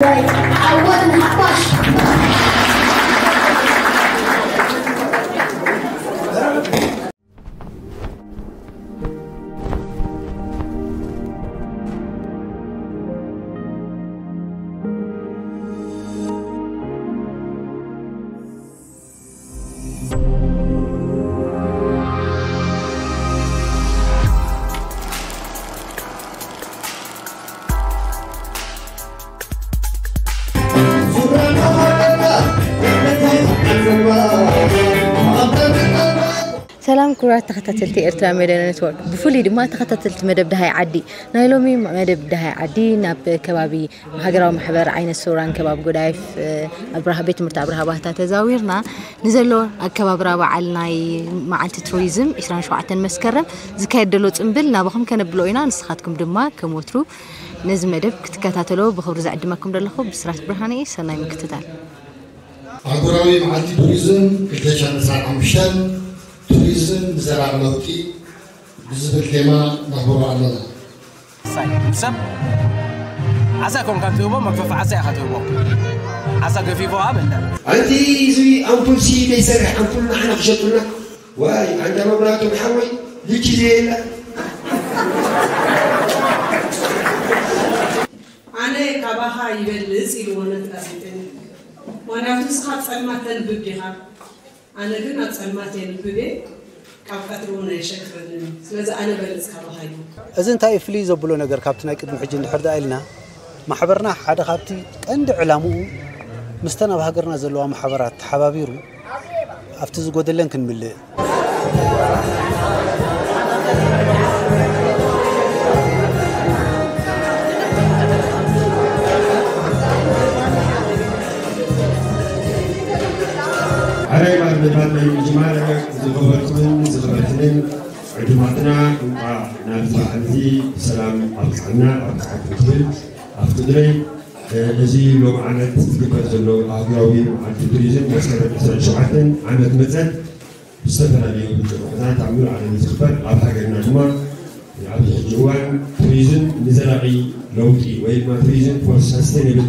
ዓወት ንሓፋሽ። ሰላም ክቡራት ተኸታተልቲ ኤርትራ ሜድያ ኔትወርክ፣ ብፍሉይ ድማ ተኸታተልቲ መደብ ደሃይ ዓዲ። ናይ ሎሚ መደብ ደሃይ ዓዲ ናብ ከባቢ ሃገራዊ ማሕበር ዓይነ ስውራን ከባቢ ጎዳይፍ፣ ኣብ ቤት ትምህርቲ ኣብርሃ ባህታ ተዛዊርና ንዘሎ ኣከባብራ በዓል ናይ መዓልቲ ቱሪዝም ዕስራን ሸውዓተን መስከረም ዝካየድ ዘሎ ጽምብል ናባኹም ከነብሎ ኢና። ንስኻትኩም ድማ ከም ወትሩ ነዚ መደብ ክትከታተሎ ብኽብሪ ዝዕድመኩም ዘለኹ ብስራት ብርሃነ እየ። ሰናይ ምክትታል። ኣህጉራዊ መዓልቲ ቱሪዝም ክልተ ሺሕ ዓሰርተ ሓሙሽተ፣ ቱሪዝም ንዘላቒ ለውጢ ብዝብል ቴማ ነኽብሮ ኣለና። ሳይ ሰብ ዓሳ ኮንካ ትህቦ መግፈፊ ዓሳ ኢኻ ትህቦ። ዓሳ ገፊፎ ኣብ እንዳ ኣንቲ እዚ ኣምፑል ሲ ዘይሰርሕ ኣምፑል ንዓና ክሸጡልና። ዋይ ኣንዳ መብራህቶም ሓወይ ልኪ ዘየላ። ኣነ ካባኻ ይበልጽ ኢልዎ ነቲ ጋዜጠኛ። ምኽንያቱ ንስኻ ኣብ ጸልማት ተንብብ ዲኻ? ኣነ ግን ኣብ ጸልማት የንብብ እየ፣ ካብ ቀትሪ እውን ኣየሸግረንን እዩ። ስለዚ ኣነ በልጽ ካባኻ እዩ። እዚ እንታይ እዩ ፍልይ ዘብሎ ነገር ካብቲ ናይ ቅድሚ ሕጂ እንድሕር ደኣ ኢልና፣ ማሕበርና ሓደ ካብቲ ቀንዲ ዕላምኡ ምስተን ኣብ ሃገርና ዘለዋ ማሕበራት ተሓባቢሩ ኣብቲ ዝጎደለን ክንምልእ። ኣራይ ባርነታት ናይ ምጅማር ዝኸበርኩምን ዝኸበርትንን ዕዱማትና እንቋዕ ናብዚ በዓል እዚ ብሰላም ኣብቅዓና ኣብቅዓኩም ክብል ኣብቲ ድረይ እዚ ሎም ዓመት ዝግበር ዘሎ ኣህጉራዊ መዓልቲ ቱሪዝም መስከረም ዕስራን ሸውዓተን ዓመት መጸት ብዝተፈላለዩ ብልጭ ቁሕታት ኣብ ሙሉእ ዓለም ዝኽበር ኣብ ሃገርና ድማ ኣብዚ ሕጂ እዋን ቱሪዝም ንዘላቒ ለውጢ ወይ ድማ ቱሪዝም for sustainable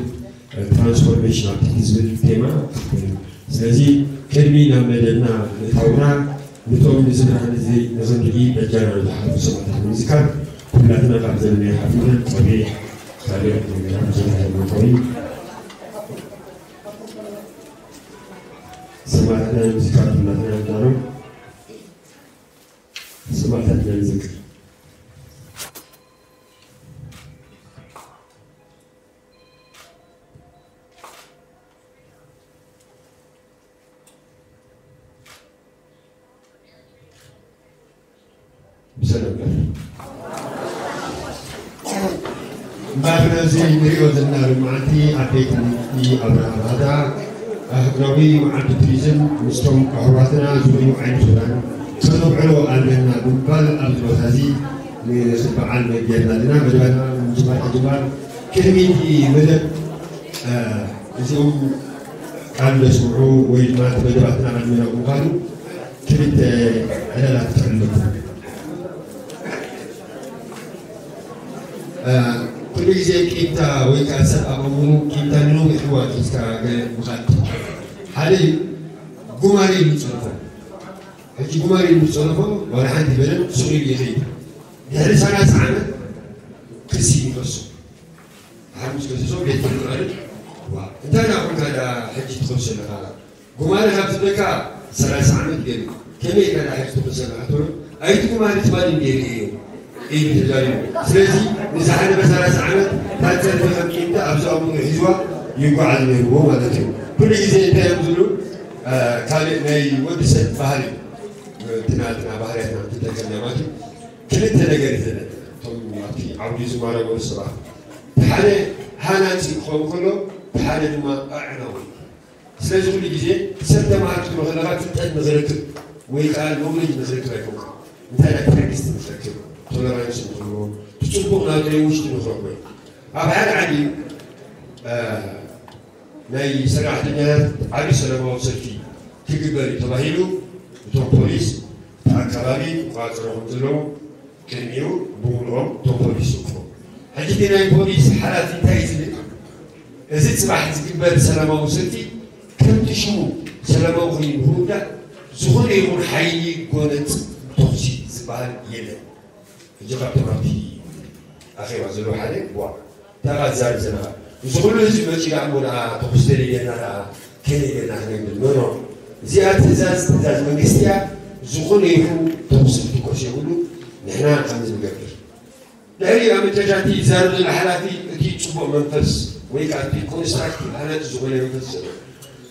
transformation ኣብ ትሕቲ ዝብል ቴማ ክትከውን። ስለዚ ቅድሚ ናብ መደብና ምእታውና ነቶም ንዚ ብርሃን እዚ ንኽንርኢ በጃና ዝሓለፉ ሰማእታት ንምዝካር ኩላትና ካብ ዘለናዮ ሓፊዝና ጸብሒ ካልኦት ነገራት ዝረኸብና ኮይኑ ሰማእታትና ንምዝካር ኩላትና ንዳሎ ሰማእታትና ንዝክር። ብሰለምበር እምበር ነዚ ንሪኦ ዘለና ሎማዓንቲ ኣብ ቤት ትምህርቲ ኣብርሃ ባዳ ኣህጉራዊ መዓልቲ ቱሪዝም ምስቶም ኣሕዋትና ዝኾኑ ዓይኒ ሱዳን ከነብዕሎ ኣለና ብምባል ኣብዚ ቦታ እዚ ንበዓል መጌርና ኣለና። መደባትና ንምጅማር ሕጂ እምበር ቅድሚ እቲ መደብ እዚኦም ቃል ዘስምዑ ወይ ድማ እቲ መደባትና ኣድመና ብምዃኑ ክልተ ዕላላት ክሕልመኩም። ኩሉ ግዜ ቂምታ ወይ ከዓ ሰብ ኣብ እዋኑ ቂምታ ንነዊሕ እዋን ሒዝካ ገለ ምኻድ ሓደ እዩ። ጉማሬ ይጸንፎ። ሕጂ ጉማሬ ይጸንፎ ዋላ ሓንቲ በለን ስቕ ኢሉ ይኸይድ። ድሕሪ ሰላሳ ዓመት ክሲ ይኸሱ። ሓሙስ ከሲሶም ቤት ፍርዲ ቀሪቡ ዋ እንታይ ዳ ኮንካ ዳ ሕጂ ትኸሱ ኣለኻ ጉማሬ ካብ ዝብለካ ሰላሳ ዓመት ገይሩ ከመይ ኢልካ ዳ ሕጂ ትኸሱ ኣለኻ ትብሎ ኣይቲ ጉማሬ ትማሊ እንድየ ርእየዮ ኢሉ ተዛሪቡ ስለዚ ንዝሓለፈ ሰላሳ ዓመት ታንጸርፊ ከም ቂምታ ኣብ ዝኣምኑ ሒዝዋ ይጓዓዝ ነይርዎ ማለት እዩ ኩሉ ግዜ እንታይ እዮም ዝብሉ ካልእ ናይ ወዲ ሰብ ባህሪ እቲ ናትና ባህርያትና ክትጠቀም እያ ማለት እዩ ክልተ ነገር እዩ ዘለ እቶም ኣብቲ ዓውዲ ዝማረበሉ ሰባት እቲ ሓደ ሃናፂ ክኸውን ከሎ እቲ ሓደ ድማ ኣዕናዊ እዩ ስለዚ ኩሉ ግዜ ሰብ ተማሃር ክትብሎ ከለኻ ፍልጠት ንኽረክብ ወይ ከዓ ኖውሌጅ ንኽረክብ ኣይኮንካ እንታይ ናይ ትዕግስቲ ንኽረክብ ቶለራንስ ንኽህልዎ እቲ ፅቡቕ ናቱ ናይ ውሽጢ ንኽረክቦ እዩ ኣብ ሓደ ዓዲ ናይ ሰራሕተኛታት ዓቢ ሰላማዊ ሰልፊ ክግበር እዩ ተባሂሉ እቶም ፖሊስ እቲ ኣከባቢ ክቆጻጸሩ ከም ዘለዉ ቅድሚኡ ብምሉኦም እቶም ፖሊስ ይውቅዑ። ሕጂ እቲ ናይ ፖሊስ ሓላፊ እንታይ እዩ ዝብል? እዚ ጽባሕ ዝግበር ሰላማዊ ሰልፊ ከምቲ ሽሙ ሰላማዊ ኮይኑ ንኽውዳእ ዝኾነ ይኹን ሓይሊ ጎነጽ ተኹሲ ዝበሃል የለን። ሕጂ ካብቶም ኣብቲ ኣኼባ ዘለዉ ሓደ ዋ እንታይ ኢኻ ትዛረብ ዘለኻ? እዚ ኩሉ ህዝቢ መጺኡ ደኣ እሞ ደኣ ተኹሲ ተደልየና ደኣ ከመይ ጌርና ክነብል? ኖ ኖ፣ እዚኣ ትእዛዝ ትእዛዝ መንግስቲ እያ። ዝኾነ ይኹን ተኹሲ ክትኮስ የብሉ። ንሕና ከምዚ ንገብር። ድሕሪ ኣብ መጨረሻ እቲ ዝዛረብ ዘሎ ሓላፊ እቲ ጽቡቕ መንፈስ ወይ ከዓ እቲ ኮንስትራክቲቭ ሃናጺ ዝኾነ መንፈስ ዘሎ።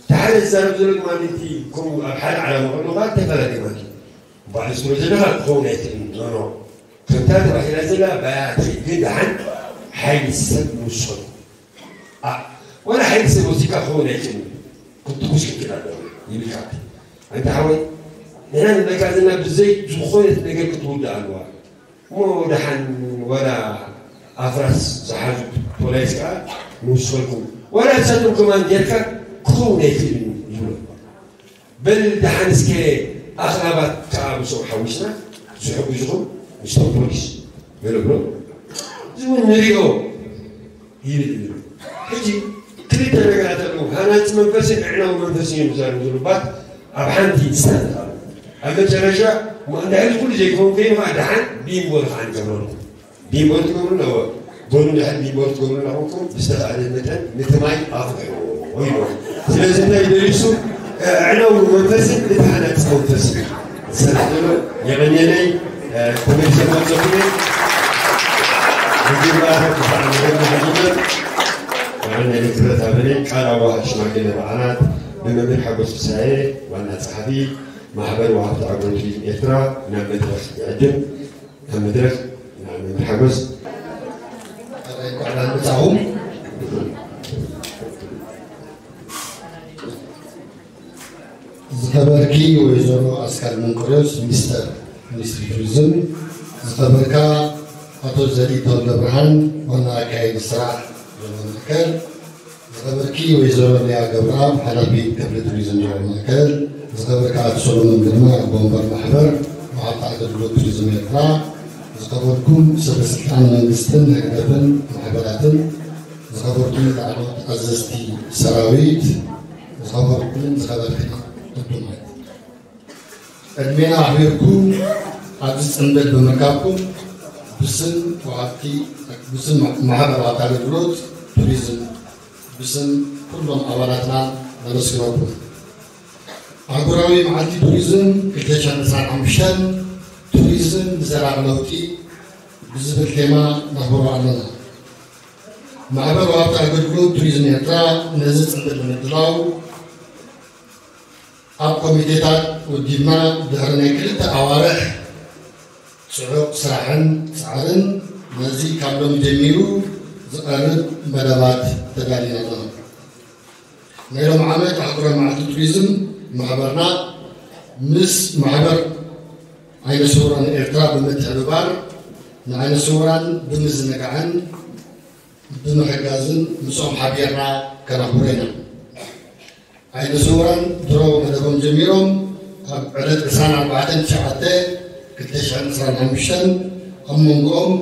እቲ ሓደ ዝዛረብ ዘሎ ድማ እቲ ከምኡ ኣብ ሓደ ዓላማ ከለኻ ተፈላለየ ማለት እዩ። ባዕሉ ዝትብል ዘለኻ ክኸውን ኣይክእልን። ኖ ኖ፣ ከምታ ተባሂላ ዘላ ባያ ትኸይድ፣ ግን ደሓን ሓይሊ ሰብ ንውስኸሉ። ኣ፣ ወላ ሓይሊ ሰብ ወሲድካ ክኸውን ኣይክእልን። ክትጉስ ክትክእል ኣለዎ ይብልካ። ኣንታ ሓወይ፣ ንሕና ንብለካ ዘለና ብዘይ ዝኾነት ነገር ክትውዳእ ኣለዋ። እሞ ደሓን ወላ ኣፍራስ ዝሓዙ ፖላይስ ከዓ ንውሰድኩም። ወላ ንሳቶም ከማን ጌርካ ክኸውን ኣይክእልን እዩ ይብሎ። በል ደሓን እስከ ኣኽላባት ከዓ ምስኦም ሓዊስና ዝሕግዝኹም ምስቶም ፖሊስ ገለ ብሎ። እዚ እውን ንሪኦ ይብል እዩ። ሕጂ ክልተ ነገራት ኣለዉ። ሃናፂ መንፈስን ኣዕናዊ መንፈስን እዮም ዝዛረቡ ዘለዉ ባት ኣብ ሓንቲ ስታንድ ኣለዉ። ኣብ መጨረሻ እሞ እንድሕር ኩሉ ዘይከውን ኮይኑ ከዓ ደሓን ቢምቦል ከዓ ንገብረሉ። ቢምቦል ትገብሩና እወ። በሉ እንድሕር ቢምቦል ትገብሩና ኮንኩም ብዝተኻእለ መጠን ነቲ ማይ ኣፍልሕዎ ይብሉ። ስለዚ እንታይ ይደልዩ እሱ? ኣዕናዊ መንፈስን እቲ ሃናፂ መንፈስን ዝሰርሕ ዘሎ የቐንየለይ። ተመልሰ መፀኹ። መጀመርያ ክፋዕ ነገር መጀመር ንዓና ክብረት ኣበለይ ቃል ኣዋሃድ ሽማግለ በዓላት ብመምህር ሓጎስ ፍስሃየ ዋና ጸሓፊ ማሕበር ወሃብቲ ኣገልግሎት ኤርትራ ናብ መድረኽ ይዕድም። ኣብ መድረኽ ንዓና መምህር ሓጎስ። እንኳዕ ደሓን መጻኹም። ዝኸበርኪ ወይዘሮ ኣስካል መንቆርዮስ ሚኒስተር ሚኒስትሪ ቱሪዝም፣ ዝኸበርካ ኣቶ ዘርኢ ተወልደ ብርሃን ዋና ኣካያዲ ስራሕ ዞባ ማእከል፣ ዝኸበርኪ ወይዘሮ ሊያ ገብረኣብ ሓላፊት ክፍሊ ቱሪዝም ዞባ ማእከል፣ ዝኸበርካ ኣቶ ሰሎሞን ግርማ ኣቦ ወንበር ማሕበር ወሃብቲ ኣገልግሎት ቱሪዝም ኤርትራ፣ ዝኸበርኩም ሰበ ስልጣን መንግስትን ህግደፍን ማሕበራትን፣ ዝኸበርኩም ላዕለዎት ኣዘዝቲ ሰራዊት፣ ዝኸበርኩምን ዝኸበርክን ዕዱማት፣ ዕድሜና ኣኽቢርኩም ኣብዚ ጽምብል ብምርካብኩም ብስም ወሃብቲ፣ ብስም ማሕበር ወሃብቲ ኣገልግሎት ቱሪዝም፣ ብስም ኩሎም ኣባላትና ነመስግነኩም። ኣህጉራዊ መዓልቲ ቱሪዝም ክልተ ሽሕን ዕስራን ሓሙሽተን ቱሪዝም ንዘላቒ ለውጢ ብዝብል ቴማ ነኽብሮ ኣለና። ማሕበር ወሃብቲ ኣገልግሎት ቱሪዝም ኤርትራ ነዚ ጽምብል ንምድላው ኣብ ኮሚቴታት ወዲብና ድሕሪ ናይ ክልተ ኣዋርሕ ጽዑቕ ስራሕን ጻዕርን ነዚ ካብ ሎሚ ጀሚሩ ዝቐርብ መደባት ተዳሊና ኣለና። ናይ ሎሚ ዓመት ኣህጉራዊ መዓልቲ ቱሪዝም ማሕበርና ምስ ማሕበር ዓይነ ስውራን ኤርትራ ብምትሕብባር ንዓይነ ስውራን ብምዝንጋዕን ብምሕጋዝን ምስኦም ሓቢርና ከነኽብሮ ኢና። ዓይነ ስውራን ድሮ መደቦም ጀሚሮም ኣብ ዕለት ዕስራን ኣርባዕተን ትሽዓተ ክልተ ሽሕን ዕስራን ሓሙሽተን ኣብ መንጎኦም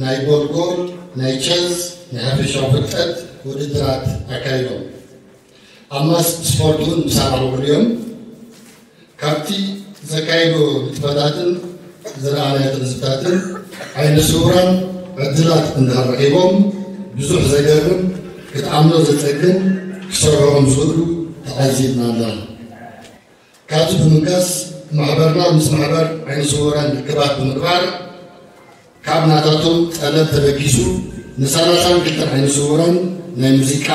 ናይ ቦልጎል፣ ናይ ቸዝ፣ ናይ ሓፈሻዊ ፍልጠት ውድድራት ኣካይዶም። ኣብ ማስ ስፖርት እውን ምሳና ውዕሉ እዮም። ካብቲ ዘካየዶ ንጥፈታትን ዝረኣናዮ ትዕዝብታትን ዓይነ ስውራን ዕድላት እንድሕር ረኺቦም ብዙሕ ዘገርም ክትኣምኖ ዘጸግም ክሰርሑ ከም ዝኽእሉ ተዓዚብና ኣለና። ካብዚ ብምንቃስ ማሕበርና ምስ ማሕበር ዓይነ ስውራን ርክባት ብምግባር ካብ ናታቶም ጠለብ ተበጊሱ ንሰላሳን ክልተን ዓይነ ስውራን ናይ ሙዚቃ፣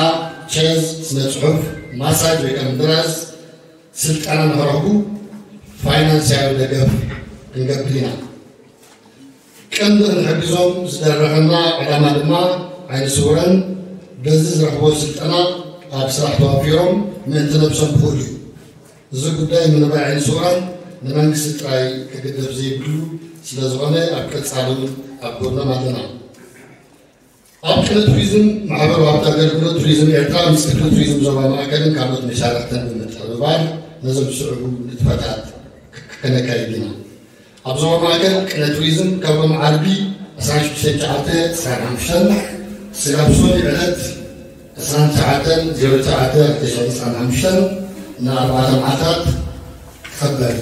ቸዝ፣ ስነ ጽሑፍ፣ ማሳጅ ወይ ከዓ ምድራዝ ስልጠና ንኽረኽቡ ፋይናንስያዊ ደገፍ ክንገብር ኢና። ቀንዲ ክንሕግዞም ዝደረኸና ዕላማ ድማ ዓይነ ስውራን በዚ ዝረኽቦ ስልጠና ኣብ ስራሕ ተዋፊሮም ምእንቲ ነብሶም ክኽእሉ እዩ። እዚ ጉዳይ ምንባይ ዓይነ ስውራን ንመንግስቲ ጥራይ ክግደፍ ዘይብሉ ስለ ዝኾነ ኣብ ቀጻሊ እውን ኣብ ጎኖም ኣለና። ኣብ ቅነ ቱሪዝም ማሕበር ወሃብቲ ኣገልግሎት ቱሪዝም ኤርትራ ምስ ክፍሊ ቱሪዝም ዞባ ማእከልን ካልኦት መሻርኽትን ብምትሕብባር ነዞም ዝስዕቡ ንጥፈታት ከነካይድ ኢና። ኣብ ዞባ ማእከል ቅነ ቱሪዝም ካብ ሎም ዓርቢ ዕስራን ሽዱሽተን ትሽዓተ ዕስራን ሓሙሽተን ስጋብ ሶኒ ዕለት ዕስራን ትሽዓተን ዜሮ ትሽዓተ ክልተ ሽሕን ዕስራን ሓሙሽተን ንኣርባዕተ መዓልታት ክኸበር።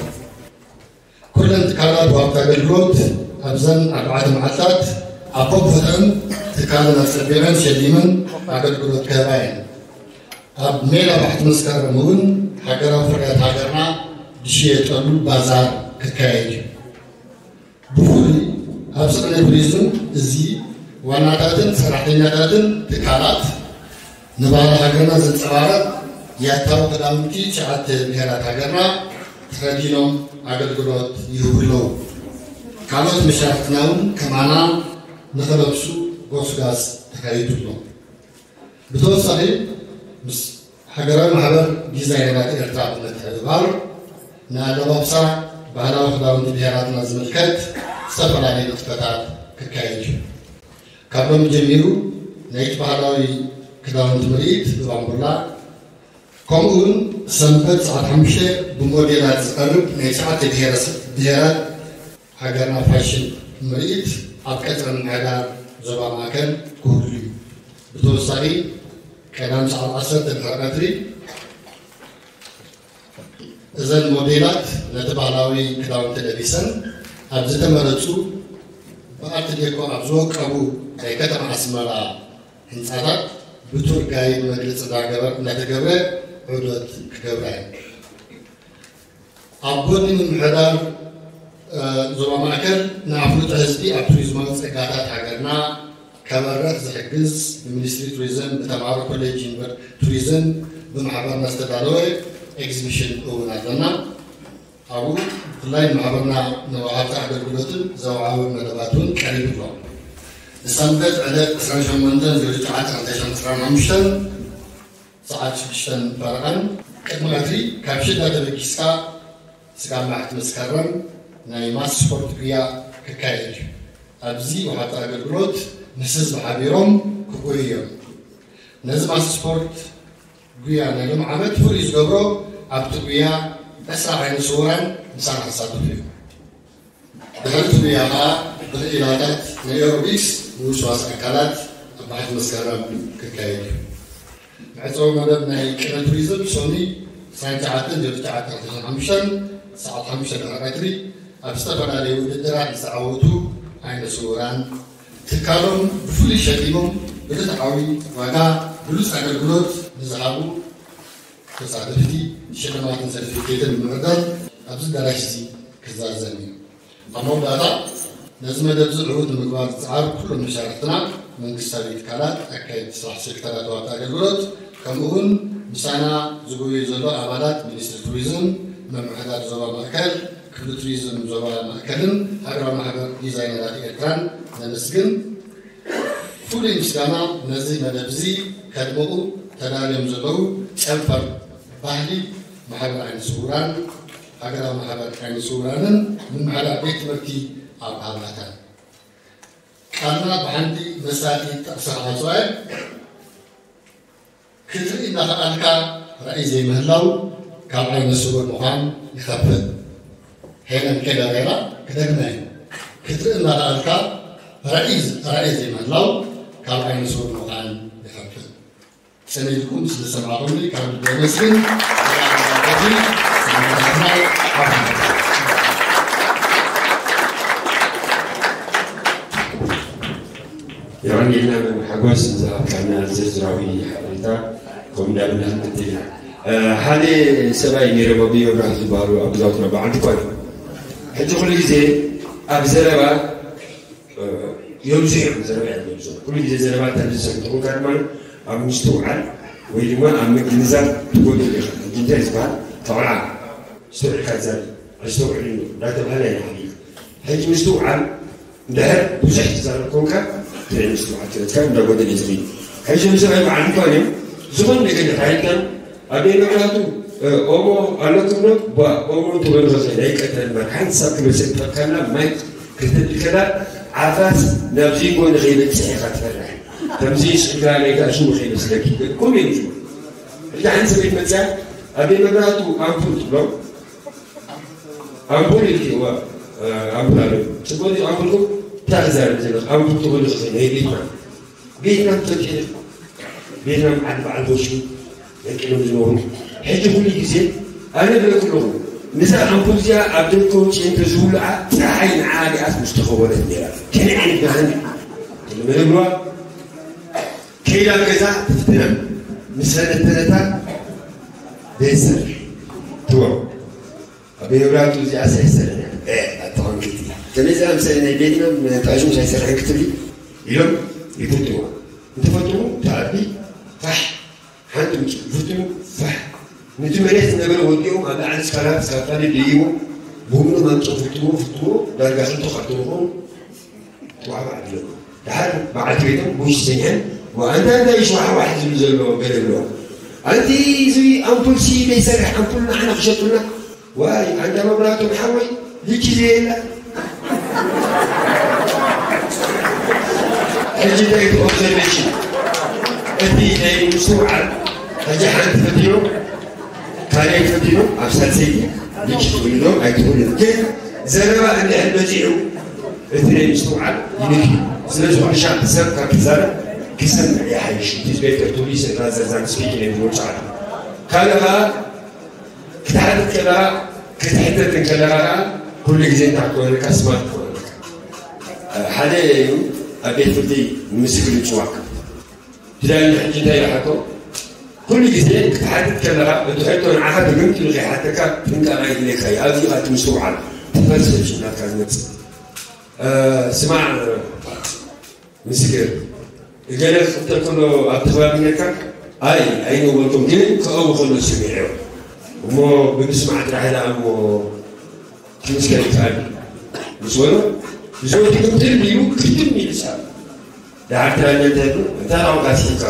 ኩለን ትካላት ወሃብቲ ኣገልግሎት ኣብዘን ኣርባዕተ መዓልታት ኣብ ቦቦተን ትካለን ኣጸቢቐን ሸሊመን ኣገልግሎት ክህባ እየን። ኣብ ሜዳ ባሕቲ መስከረም እውን ሃገራዊ ፍርያት ሃገርና ዝሽየጠሉ ባዛር ክካየድ እዩ። ብፍሉይ ኣብ ስቕነ ቱሪዝም እዚ ዋናታትን ሰራሕተኛታትን ትካላት ንባህሊ ሃገርና ዘንጸባርቕ ያታዊ ክዳውንቲ ትሽዓተ ብሄራት ሃገርና ተኸዲኖም ኣገልግሎት ይህቡ ኣለዉ። ካልኦት መሻርኽትና እውን ከማና ንኽለብሱ ጎስጋስ ተኻይዱ ኣሎ። ብተወሳኺ ምስ ሃገራዊ ማሕበር ዲዛይነራት ኤርትራ ብምትሕብባር ንኣለባብሳ ባህላዊ ክዳውንቲ ብሄራትና ዝምልከት ዝተፈላለዩ ንጥፈታት ክካየድ እዩ። ካብ ሎሚ ጀሚሩ ናይቲ ባህላዊ ክዳውንቲ ምርኢት ብባምቡላ ከምኡ እውን ሰንበት ሰዓት ሓሙሽተ ብሞዴላት ዝቐርብ ናይ ትሽዓተ ብሄረሰብ ብሄራት ሃገርና ፋሽን ምርኢት ኣብ ቀጽሪ ምምሕዳር ዞባ ማእከል ክህሉ እዩ። ብተወሳኺ ቀዳም ሰዓት ዓሰርተ ድሕሪ ቀትሪ እዘን ሞዴላት ነቲ ባህላዊ ክዳውንቲ ለቢሰን ኣብ ዝተመረጹ ብኣርት ዴኮ ኣብ ዝወቀቡ ናይ ከተማ ኣስመራ ህንጻታት ብቱር ጋይድ መግለጺ እንዳገበር-፣ እንዳተገብረ ዑደት ክገብራ እየን። ኣብ ጎኒ ምምሕዳር ዞባ ማእከል ንኣፍልጦ ህዝቢ ኣብ ቱሪዝማዊ ጸጋታት ሃገርና ከበርኽ ዝሕግዝ ብሚኒስትሪ ቱሪዝም ብተምሃሮ ኮሌጅ ዩኒቨር-፣ ቱሪዝም ብማሕበርና ዝተዳለወ ኤግዚቢሽን እውን ኣለና። ኣብኡ ብፍላይ ንማሕበርና ንወሃብቲ ኣገልግሎትን ዘወዓውዕ መደባት እውን ቀሪቡ ኣሎ። ንሰንበት ዕለት ዕስራን ሸሞንተን ዜሮ ትሽዓተ ክልተ ሽሕን ዕስራን ሓሙሽተን ሰዓት ሽዱሽተን ፈረቓን ቅድሚ ቀትሪ ካብ ሽዳ ተበጊስካ ስጋብ መዓልቲ መስከረም ናይ ማስ ስፖርት ጉያ ክካየድ እዩ። ኣብዚ ወሃብቲ ኣገልግሎት ምስ ህዝቢ ሓቢሮም ክጎዩ እዮም። ነዚ ማስ ስፖርት ጉያ ናይ ሎም ዓመት ፍሉይ ዝገብሮ ኣብቲ ጉያ ዕስራ ዓይነ ስውራን ምሳና ክሳተፉ እዮም። ድሕሪ እቲ ጉያ ኸኣ ብክኢላታት ናይ ኤሮቢክስ ምውስዋስ ኣካላት ኣብ ባሕቲ መስከረም ክካየድ እዩ። መዕጸዊ መደብ ናይ ቅነ ቱሪዝም ሶኒ ዕስራን ትሽዓተን ዜሮ ትሽዓተ ክልተ ሽሕን ሓሙሽተን ሰዓት ሓሙሽተ ድሕሪ ቀትሪ ኣብ ዝተፈላለዩ ውድድራት ዝተዓወቱ ዓይነ ስውራን ትካሎም ብፍሉይ ሸሊሞም ብርትዓዊ ዋጋ ብሉጽ ኣገልግሎት ንዝሃቡ ተሳተፍቲ ሽልማትን ሰርቲፊኬትን ብምዕዳል ኣብዚ ኣዳራሽ እዚ ክዛዘም እዩ። ኣብ መወዳእታ ነዚ መደብ እዚ ዕዉት ንምግባር ዝጸዓሩ ኩሎም መሻርኽትና መንግስታዊ ትካላት፣ ኣካየድቲ ስራሕ፣ ሴክተራት ወሃብቲ ኣገልግሎት ከምኡ እውን ምሳና ዝጎዩ ዘሎ ኣባላት ሚኒስትሪ ቱሪዝም፣ ምምሕዳር ዞባ ማእከል፣ ክፍሊ ቱሪዝም ዞባ ማእከልን ሃገራዊ ማሕበር ዲዛይነራት ኤርትራን ነመስግን። ፍሉይ ምስጋና ነዚ መደብ እዚ ከድምቑ ተዳልዮም ዘለዉ ጨንፈር ባህሊ ማሕበር ዓይነ ስውራን፣ ሃገራዊ ማሕበር ዓይነ ስውራንን ምምሕዳር ቤት ትምህርቲ ኣብ ሃብራታን። ቃልና ብሓንቲ መሳጢ ጥቕሲ ክዓጽዋ እየ። ክትርኢ እናኸኣልካ ራእይ ዘይምህላው ካብ ዓይነ ስውር ምዃን ይኸፍእ። ሄለን ኬለር እያ፣ ክደግማ እየ። ክትርኢ እናኸኣልካ ራእይ፣ ራእይ ዘይምህላው ካብ ዓይነ ስውር ምዃን ይኸፍእ። ጽን ኢልኩም ስለ ዝሰማዕኹምኒ ካብ ልቢ የመስግን። የቐንየልና መምህር ሓጎስ ንዝሃብካና ዝርዝራዊ ሓበሬታ። ከምኡ እንዳበልና ክንቅጽል ኢና። እ፣ ሓደ ሰብኣይ ነይሮም፣ ኣቦይ መብራህቱ ዝበሃሉ፣ ኣብ ገዛውትና በዓል ድኳን እዮም። ሕጂ ኩሉ ግዜ ኣብ ዘረባ፣ እ፣ የብዝሑ እዮም፣ ዘረባ እዮም የብዝሑ። ኩሉ ግዜ ዘረባ እንተ ዝሰምዑ ተኾንካ ድማ ኣብ ምስትውዓል ወይ ድማ ኣብ ምግንዛብ ትጎድል ኢኻ። ሕጂ እንታይ ዝበሃል? ተቆልዓ ኣስተውዒልካ ትዛረብ፣ ኣስተውዕል እንዳተባህለ ኢና ሓሊና። ሕጂ ምስትውዓል እንድሕር ብዙሕ ትዛረብ ኮንካ፣ ትርኢ ምስትውዓል ክእለትካ እንዳጎደለ እዩ ዝኸይድ። ሕጂ እዞም ሰብኣይ በዓል ድኳን እዮም። ዝኾነ ነገር ይካየድካን ኣደይ መብራህቱ፣ እ፣ ኦሞ ኣለኩም ዶ? ቧ፣ ኦሞ እንትበሉ ከ ናይ ቀተል እምበር ሓንቲ ሳብ ክመልሰልካ ከላ ማይ ክተብል ከላ ዓፋስ ናብ ዘይኮነ ከይበጽሕ ኢኻ ትፈርሕ። ከምዚ ስጋ ናይ ጋሹ ከይመስለኪ። ከምኡ እዮም ዝብሉ። ሕጂ ሓንቲ ሰበይቲ መጽያ ኣደይ መብራህቱ ኣምፑል ትብሎም። ኣምፑል ኢልኪ፣ እዋ፣ ኣምፑል ኣሎ። ጽቡቕ ድዩ ኣምፑልኩም? እንታይ ክዛረብ ዘለኹ? ኣምፑል ትኾኑ ኸ ናይ ቤትና። ቤትና ትፈልጢ ኢኺ? ቤትና ዓዲ በዓል ቦሽኒ ደቂሎም ዝነበሩ። ሕጂ ኩሉ ግዜ ኣነ እብለኩም ኣለኹ፣ ነዛ ኣምፑል እዚኣ ኣብ ደገ ወፂኤ እንተዝውልዓ፣ ፀሓይ ንዓ ዲኣስ ምስ ተኸወለት ነይራ። ከመይ ዓይነት ብርሃን እዩ? መደብሯ ከይዳ ኣብ ገዛ ትፍትና፣ ምስ ፈነተነታ ቤተሰብ ትወ ኣብ መብራቱ እዚኣ ሳይሰርሕ እያ። እ፣ ኣታ ኮንክቲ። ከመይ ዝኣምሰለ ናይ ቤትና መጣሽም ሳይሰርሕ ክትብሊ ኢሎም ይፍትዎ። እንትፈትዎ፣ ተኣቢ ፋሕ፣ ሓንቲ ውጭ ፍትኑ ፋሕ። ነቲ መሬት ዝነበረ ወዲኦም ኣብ ላዕሊ ስካላት ስካላት ደይቦም፣ ብእምኖም ኣምፅኦ ፍትዎ፣ ፍትዎ፣ ዳርጋ ክልተ ካብ ተረፎም ተዋዕባዕ ኣለዎ። ደሓር በዓልቲ ቤቶም ብውሽጢ ሰኒሐን፣ "ዋ፣ ኣንታ እንታይ ሽዋሕዋሕ ዝብል ዘሎ?" ገለ ብለዋ። "ኣንቲ እዚ ኣምፑል ሲ ዘይሰርሕ ኣምፑል ንዓና ክሸጡልና?" "ዋይ፣ ኣንታ መብራህቶም ሓወይ፣ ልኪ ዘየላ." ሕጂ እንታይ እቲ ኦብዘርቬሽን? እቲ ናይ ምስትውዓል፣ ሕጂ ሓንቲ ፈቲኖም፣ ካልኣይ ፈቲኖም፣ ኣብ ሳልሰይቲ ልኪ ትብሉ ዶ ኣይትብሉን? ግን ዘረባ እንድሕር በዚሑ፣ እቲ ናይ ምስትውዓል ይንኪ። ስለዚ ኩሉ ሻዕ ሰብ ካብ ክዛረብ ክሰምዕ ይሓይሽ። It is better to listen rather than speaking and watch out። ካልእ ኸኣ ክትሓትት ከለኻ፣ ክትሕተት እንከለኻ ኸኣ ኩሉ ግዜ እንታይ ክኾነካ? ስማርት ክኾነካ። ሓደ እዩ ኣብ ቤት ፍርዲ ንምስክር ይጽዋዕ። ዳኛ ሕጂ እንታይ ይሓቶ? ኩሉ ግዜ ክትሓትት ከለኻ እቲ ሕቶ ንዓኻ ተገምጢሉ ከይሓተካ ጥንቃቐ ይድልየካ እዩ። ኣብዚ ኢኻ እቲ ምስትውዓል፣ እቲ ፐርሰፕሽን ናትካ ዝመጽእ። እ፣ ስማዕ ምስክር፣ እገለ ክኽተል ከሎ ኣብቲ ከባቢ ነካ፣ ኣይ፣ ኣይነወልኩም፣ ግን ክቐው ከሎ ስሚዕዮ። እሞ ብምስማዕ ጥራሕ ኢላ እሞ ክምስከር ይከኣል እዩ ምስ በሎ፣ እዚ ወዲ ግምጥል ኢሉ ክርትም ኢሉ ሳብ። ደሓር ትራኛ እንታይ ይብሉ? እንታይ ቋንቋ ትስሕቅ?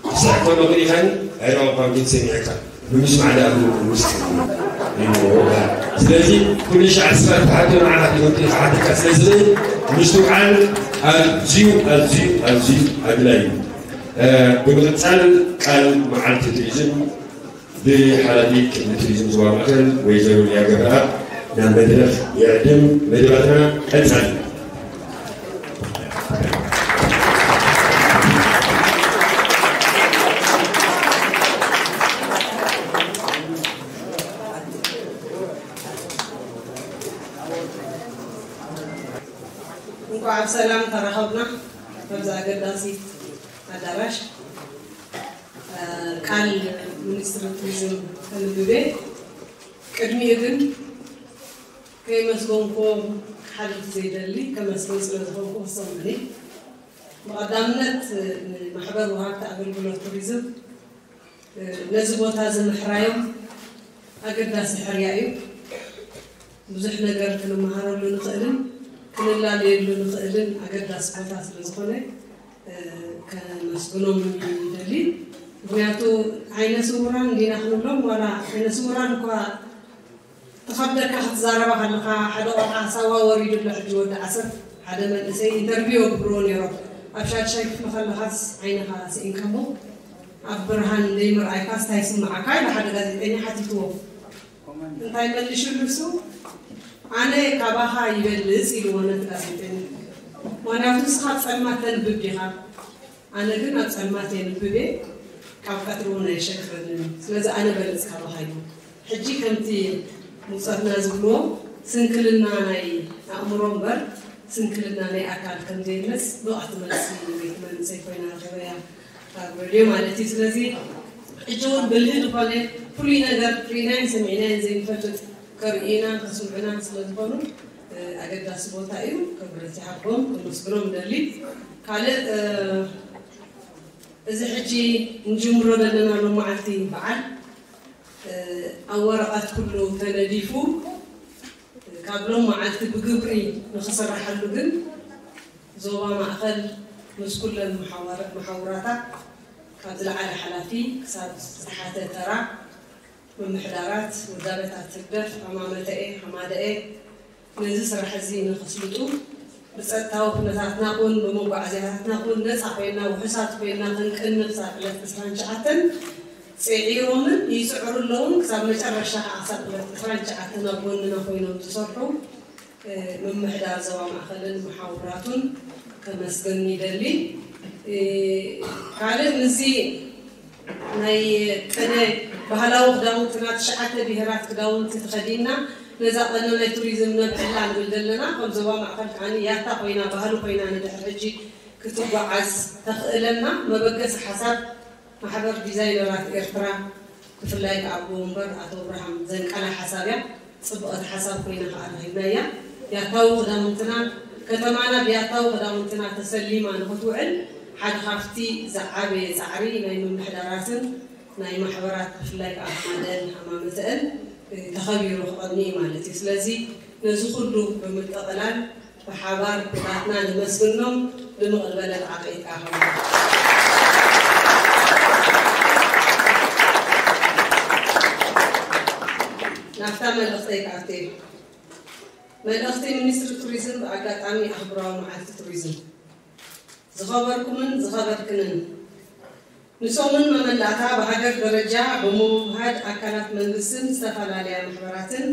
ክስሕቅ ከሎ ክሪእኻኒ? ኣይ ቋንቋ ግን ሰሚዐካ። ብምስማዕ ደኣ ብውስጥ ይብሉ። ስለዚ ኩሉ ሻዕ ስኻ ትሓቶ ንዓኻ ትምህርቲ ክሓተካ ስለ ዝኽእል ምስትውዓል ኣዝዩ፣ ኣዝዩ፣ ኣዝዩ ኣድላዪ እዩ። እ፣ ብምቕጻል ቃል መዓልቲ ቱሪዝም ብሓላፊት ክፍሊ ቱሪዝም ዞባ ማእከል ወይዘሮ ሊያ ገብረኣብ ናብ መድረኽ ይዕድም። መደባትና ቀጻሊ። እንኳዕ ብሰላም ተራኸብና ኣብዚ ኣገዳሲት ኣዳራሽ። ቃል ሚኒስትሪ ቱሪዝም ከንብብ እየ። ቅድሚኡ ግን ከየመስገንኩዎ ክሓልፍ ዘይደሊ፣ ከመስግን ስለ ዝኾንኩ ክሰምዑኒ። ብቐዳምነት ንማሕበር ወሃብቲ ኣገልግሎት ቱሪዝም ነዚ ቦታ እዚ ምሕራዮም ኣገዳሲ ሕርያ እዩ። ብዙሕ ነገር ክንመሃረሉ ንኽእልን ክንላለየሉ ንኽእልን ኣገዳሲ ቦታ ስለ ዝኾነ፣ እ፣ ከመስግኖም ይደሊ። ምኽንያቱ ዓይነ ስውራን እንዲና ክንብሎም፣ ዋላ ዓይነ ስውራን እኳ ትኸብደካ ክትዛረባ ከለኻ፣ ሓደ ቆልዓ ሳዋ ወሪዱ ኣሎ ሕጂ ወዲ ዓሰብ፣ ሓደ መንእሰይ ኢንተርቪው የግብርዎ ነይሮም። ኣብ ሻድሻይ ክፍሊ ከለኻስ ዓይንኻ ስኢንካሞ፣ ኣብ ብርሃን ዘይምርኣይካስ እንታይ ይስምዓካ? ኢሉ ሓደ ጋዜጠኛ ሓቲትዎ። እንታይ መሊሹሉ እሱ? ኣነ ካባኻ ይበልጽ ኢልዎ ነቲ ጋዜጠኛ። ምኽንያቱ ንስኻ ኣብ ጸልማት ተንብብ ዲኻ? ኣነ ግን ኣብ ጸልማት የንብብ እየ፣ ካብ ቀትሪ እውን ኣየሸግረንን እዩ። ስለዚ ኣነ በልጽ ካባኻ ኢሉ። ሕጂ ከምቲ ምቑጻትና ዝብልዎ ስንክልና ናይ ኣእምሮ እምበር ስንክልና ናይ ኣካል ከም ዘይመጽእ ብቕዕቲ መልሲ ናይቲ መንእሰይ ኮይና ረኺበያ። ኣብ ሬድዮ ማለት እዩ። ስለዚ ሕጂ እውን ብልህ ዝኾነ ፍሉይ ነገር ርኢናዮን ሰሚዕናዮን ዘይንፈልጥ ከርእዩናን ከስምዑናን ስለ ዝኾኑ፣ እ፣ ኣገዳሲ ቦታ እዩ። ክብረት ይሃቦም፣ ከመስግኖም እደሊ። ካልእ፣ እ፣ እዚ ሕጂ ንጅምሮ ዘለና ሎመዓልቲ በዓል፣ እ፣ ኣብ ወረቐት ኩሉ ተነዲፉ፣ ካብ ሎም መዓልቲ ብግብሪ ንኽስረሓሉ ግን ዞባ ማእኸል ምስ ኩለን መሓወረ-፣ መሓውራታ ካብ ዝለዓለ ሓላፊ ክሳብ ዝተሓተ ተራ ምምሕዳራት፣ ውዳበታት ህግደፍ፣ ሃማመተኤ፣ ሃማደኤ ነዚ ስራሕ እዚ ንኽስልጡ ብጸጥታዊ ኩነታትና ኹን ብመጓዓዝያታትና ኹን ነጻ ኮይና ውሑሳት ኮይና ክንቅኒ ክሳብ ዕለት ዕስራን ትሽዓተን ጽዒሮምን ይጽዕሩ ኣለውን። ክሳብ መጨረሻ ከዓ ክሳብ ዕለት ዕስራን ትሽዓተን ኣብ ጎንና ኮይኖም ዝሰርሑ፣ እ፣ ምምሕዳር ዞባ ማእኸልን መሓውራቱን ከመስግን ይደሊ። ካልእ ምስዚ ናይ ቅነ ባህላዊ ክዳውንትና ትሽዓተ ብሄራት ክዳውንቲ ተኸዲንና ነዛ ቀነ ናይ ቱሪዝም ነብዕላ ንብል ዘለና። ከም ዞባ ማእኸል ከዓኒ ያታ ኮይና ባህሊ ኮይና ንድሕር ሕጂ ክትጓዓዝ ተኽእለና መበገሲ ሓሳብ ማሕበር ዲዛይነራት ኤርትራ ብፍላይ ከኣ ኣቦ ወንበር ኣቶ ኣብርሃም ዘንቀላ ሓሳብ እያ። ጽብቐቲ ሓሳብ ኮይና ከኣ ረኺብናያ። ያታዊ ክዳውንትና ከተማና ብያታዊ ክዳውንትና ተሰሊማ ንኽትውዕል ሓደ ካብቲ ዝዓበየ ጻዕሪ ናይ ምምሕዳራትን ናይ ማሕበራት ብፍላይ ከኣ ሓመደን ሃማመተአን ተኸቢሩ ክቐኒ እዩ ማለት እዩ። ስለዚ ነዚ ኩሉ ብምጥቕላል ብሓባር ኩላትና ንመስግኖም። ድምቕ ዝበለ ጣዕቂ ይትካኸሉ። ናብታ መልእኽተይ ክኣቱ እየ። መልእኽቲ ሚኒስትሪ ቱሪዝም ብኣጋጣሚ ኣህጉራዊ መዓልቲ ቱሪዝም። ዝኸበርኩምን ዝኸበርክንን፣ ንሶምን መመላእታ ብሃገር ደረጃ ብምውህሃድ ኣካላት መንግስትን ዝተፈላለያ ማሕበራትን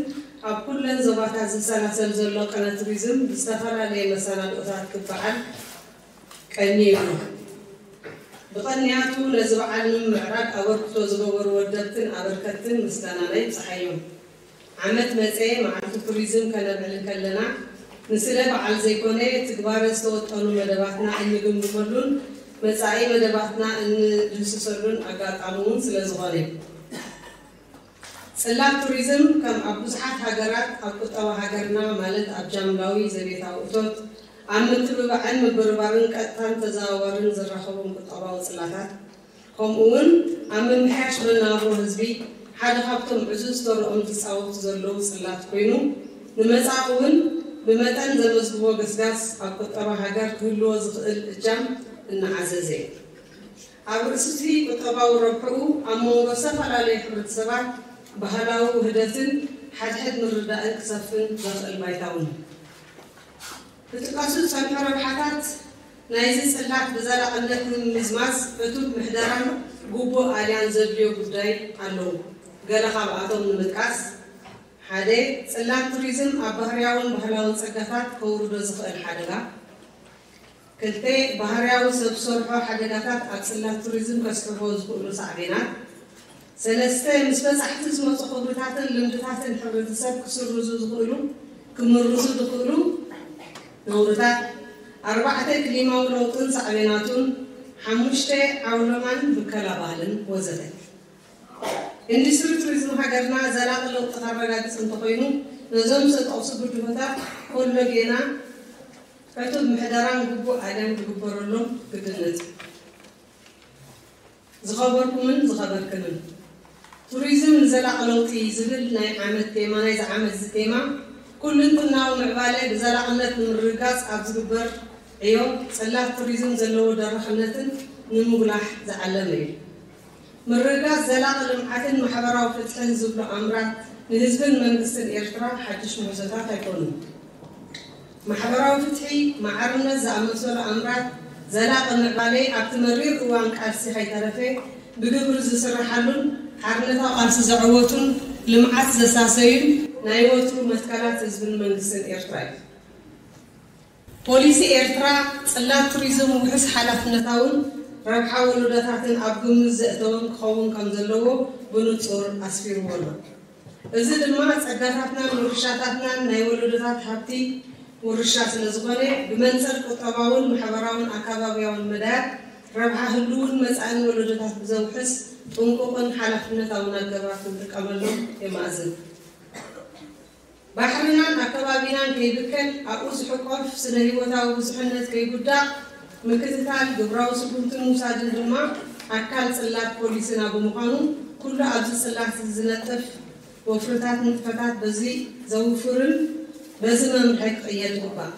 ኣብ ኩለን ዞባታት ዝሰላሰል ዘሎ ቅነ ቱሪዝም ብዝተፈላለየ መሰናድኦታት ክበዓል ቀኒዩ። ብቐንያቱ ነዚ በዓል ንምምዕራግ ኣበርክቶ ዝገበሩ ወደብትን ኣበርከትትን ምስጋናና ይብጽሓዮም። ዓመት መጸ መዓልቲ ቱሪዝም ከነብዕል እንከለና፣ ንስለ በዓል ዘይኮነ፣ ትግባረ ዝተወጠኑ መደባትና እንግምግመሉን መጻኢ መደባትና እንድህስሰሉን ኣጋጣሚ እውን ስለ ዝኾነ እዩ። ጽላት ቱሪዝም ከም ኣብ ብዙሓት ሃገራት ኣብ ቁጠባ ሃገርና፣ ማለት ኣብ ጃምላዊ ዘቤታዊ እቶት፣ ኣብ ምትብባዕን ምብርባርን ቀጥታን ተዘዋዋርን ዝራኸቦም ቁጠባዊ ጽላታት፣ ከምኡ እውን ኣብ ምምሕያሽ መነባብሮ ህዝቢ ሓደ ካብቶም ዕዙዝ ተርኦም ዝጻወቱ ዘለዉ ጽላት ኮይኑ፣ ንመጻኢ እውን ብመጠን ዘመዝግቦ ገስጋስ ኣብ ቁጠባ ሃገር ክህልዎ ዝኽእል እጃም እናዓዘዘ እዩ። ኣብ ርእሲ እቲ ቁጠባዊ ረብሕኡ ኣብ መንጎ ዝተፈላለዩ ሕብረተሰባት ባህላዊ ውህደትን ሓድሕድ ምርዳእን ክሰፍን ዘኽእል ባይታ እውን እዩ። ክጥቀሱ ዝጸንሑ ረብሓታት ናይዚ ጽላት ብዘላቕነት ንምምዝማዝ ዕቱብ ምሕደራን ግቡእ ኣልያን ዘድልዮ ጉዳይ ኣለዉ። ገለ ካብኣቶም ንምጥቃስ፣ ሓደ፣ ጽላት ቱሪዝም ኣብ ባህርያውን ባህላውን ጸጋታት ከውርዶ ዝኽእል ሓደጋ። ክልተ፣ ባህርያዊ ሰብ ሰርሖ ሓደጋታት ኣብ ጽላት ቱሪዝም ከስዕቦ ዝኽእሉ ሳዕቤናት። ሰለስተ፣ ምስ በጻሕቲ ዝመጹ ክብርታትን ልምድታትን ሕብረተሰብ ክስርዙ ዝኽእሉ፣ ክምርዙ ዝኽእሉ ነውርታት። ኣርባዕተ፣ ክሊማዊ ለውጥን ሳዕቤናቱን። ሓሙሽተ፣ ዓውሎማን ብከላ ባህልን ወዘተ። ኢንዱስትሪ ቱሪዝም ሃገርና ዘላቒ ለውጢ ከረጋግጽ እንተኾይኑ፣ ነዞም ዝተጠቕሱ ብድሆታት ኮሎ ጌና ዕቱብ ምሕደራን ግቡእ ኣልያን ክግበረሎም ግድነት እዩ። ዝኸበርኩምን ዝኸበርክንን፣ ቱሪዝም ንዘላቒ ለውጢ ዝብል ናይ ዓመት ቴማ፣ ናይዚ ዓመት እዚ ቴማ፣ ኩልንትናዊ ምዕባለ ብዘላቕነት ንምርግጋጽ ኣብ ዝግበር ዕዮ፣ ጽላት ቱሪዝም ዘለዎ ደረኽነትን ንምጉላሕ ዝዓለመ እዩ። ምርግጋጽ ዘላቒ ልምዓትን ማሕበራዊ ፍትሕን ዝብሉ ኣምራት ንህዝብን መንግስትን ኤርትራ ሓድሽ ምህዞታት ኣይኮኑን። ማሕበራዊ ፍትሒ፣ ማዕርነት ዝኣመሰሉ ኣምራት ዘላቒ ምዕባለ ኣብቲ መሪር እዋን ቃልሲ ከይተረፈ ብግብሪ ዝስርሓሉን ሓርነታዊ ቃልሲ ዘዐወቱን ልምዓት ዘሳሰዩን ናይ ወትሩ መትከላት ህዝብን መንግስትን ኤርትራ እዩ። ፖሊሲ ኤርትራ ጽላት ቱሪዝም ውሑስ ሓላፍነታውን ረብሓ ወለዶታትን ኣብ ግምት ዘእተወን ክኸውን ከም ዘለዎ ብንጹር ኣስፊርዎ ኣሎ። እዚ ድማ ጸጋታትናን ውርሻታትናን ናይ ወለዶታት ሃብቲ ውርሻ ስለ ዝኾነ፣ ብመንጽር ቁጠባውን ማሕበራውን ኣከባብያውን መዳያት ረብሓ ህልውን መጻእን ወለዶታት ብዘውሕስ ጥንቁቕን ሓላፍነታውን ኣገባብ ክንጥቀመሎም የማእዝን። ባሕርናን ኣከባቢናን ከይብከል፣ ኣብኡ ዝሕቆፍ ስነ-ህይወታዊ ብዙሕነት ከይጉዳእ ምክትታል፣ ግብራዊ ስጉምቲ ምውሳድን ድማ ኣካል ጽላት ፖሊስና ብምዃኑ፣ ኩሉ ኣብዚ ጽላት እዚ ዝነጥፍ ወፍርታት ንጥፈታት በዚ ዘውፍርን በዚ መምርሒ ክቕየድ ይግባእ።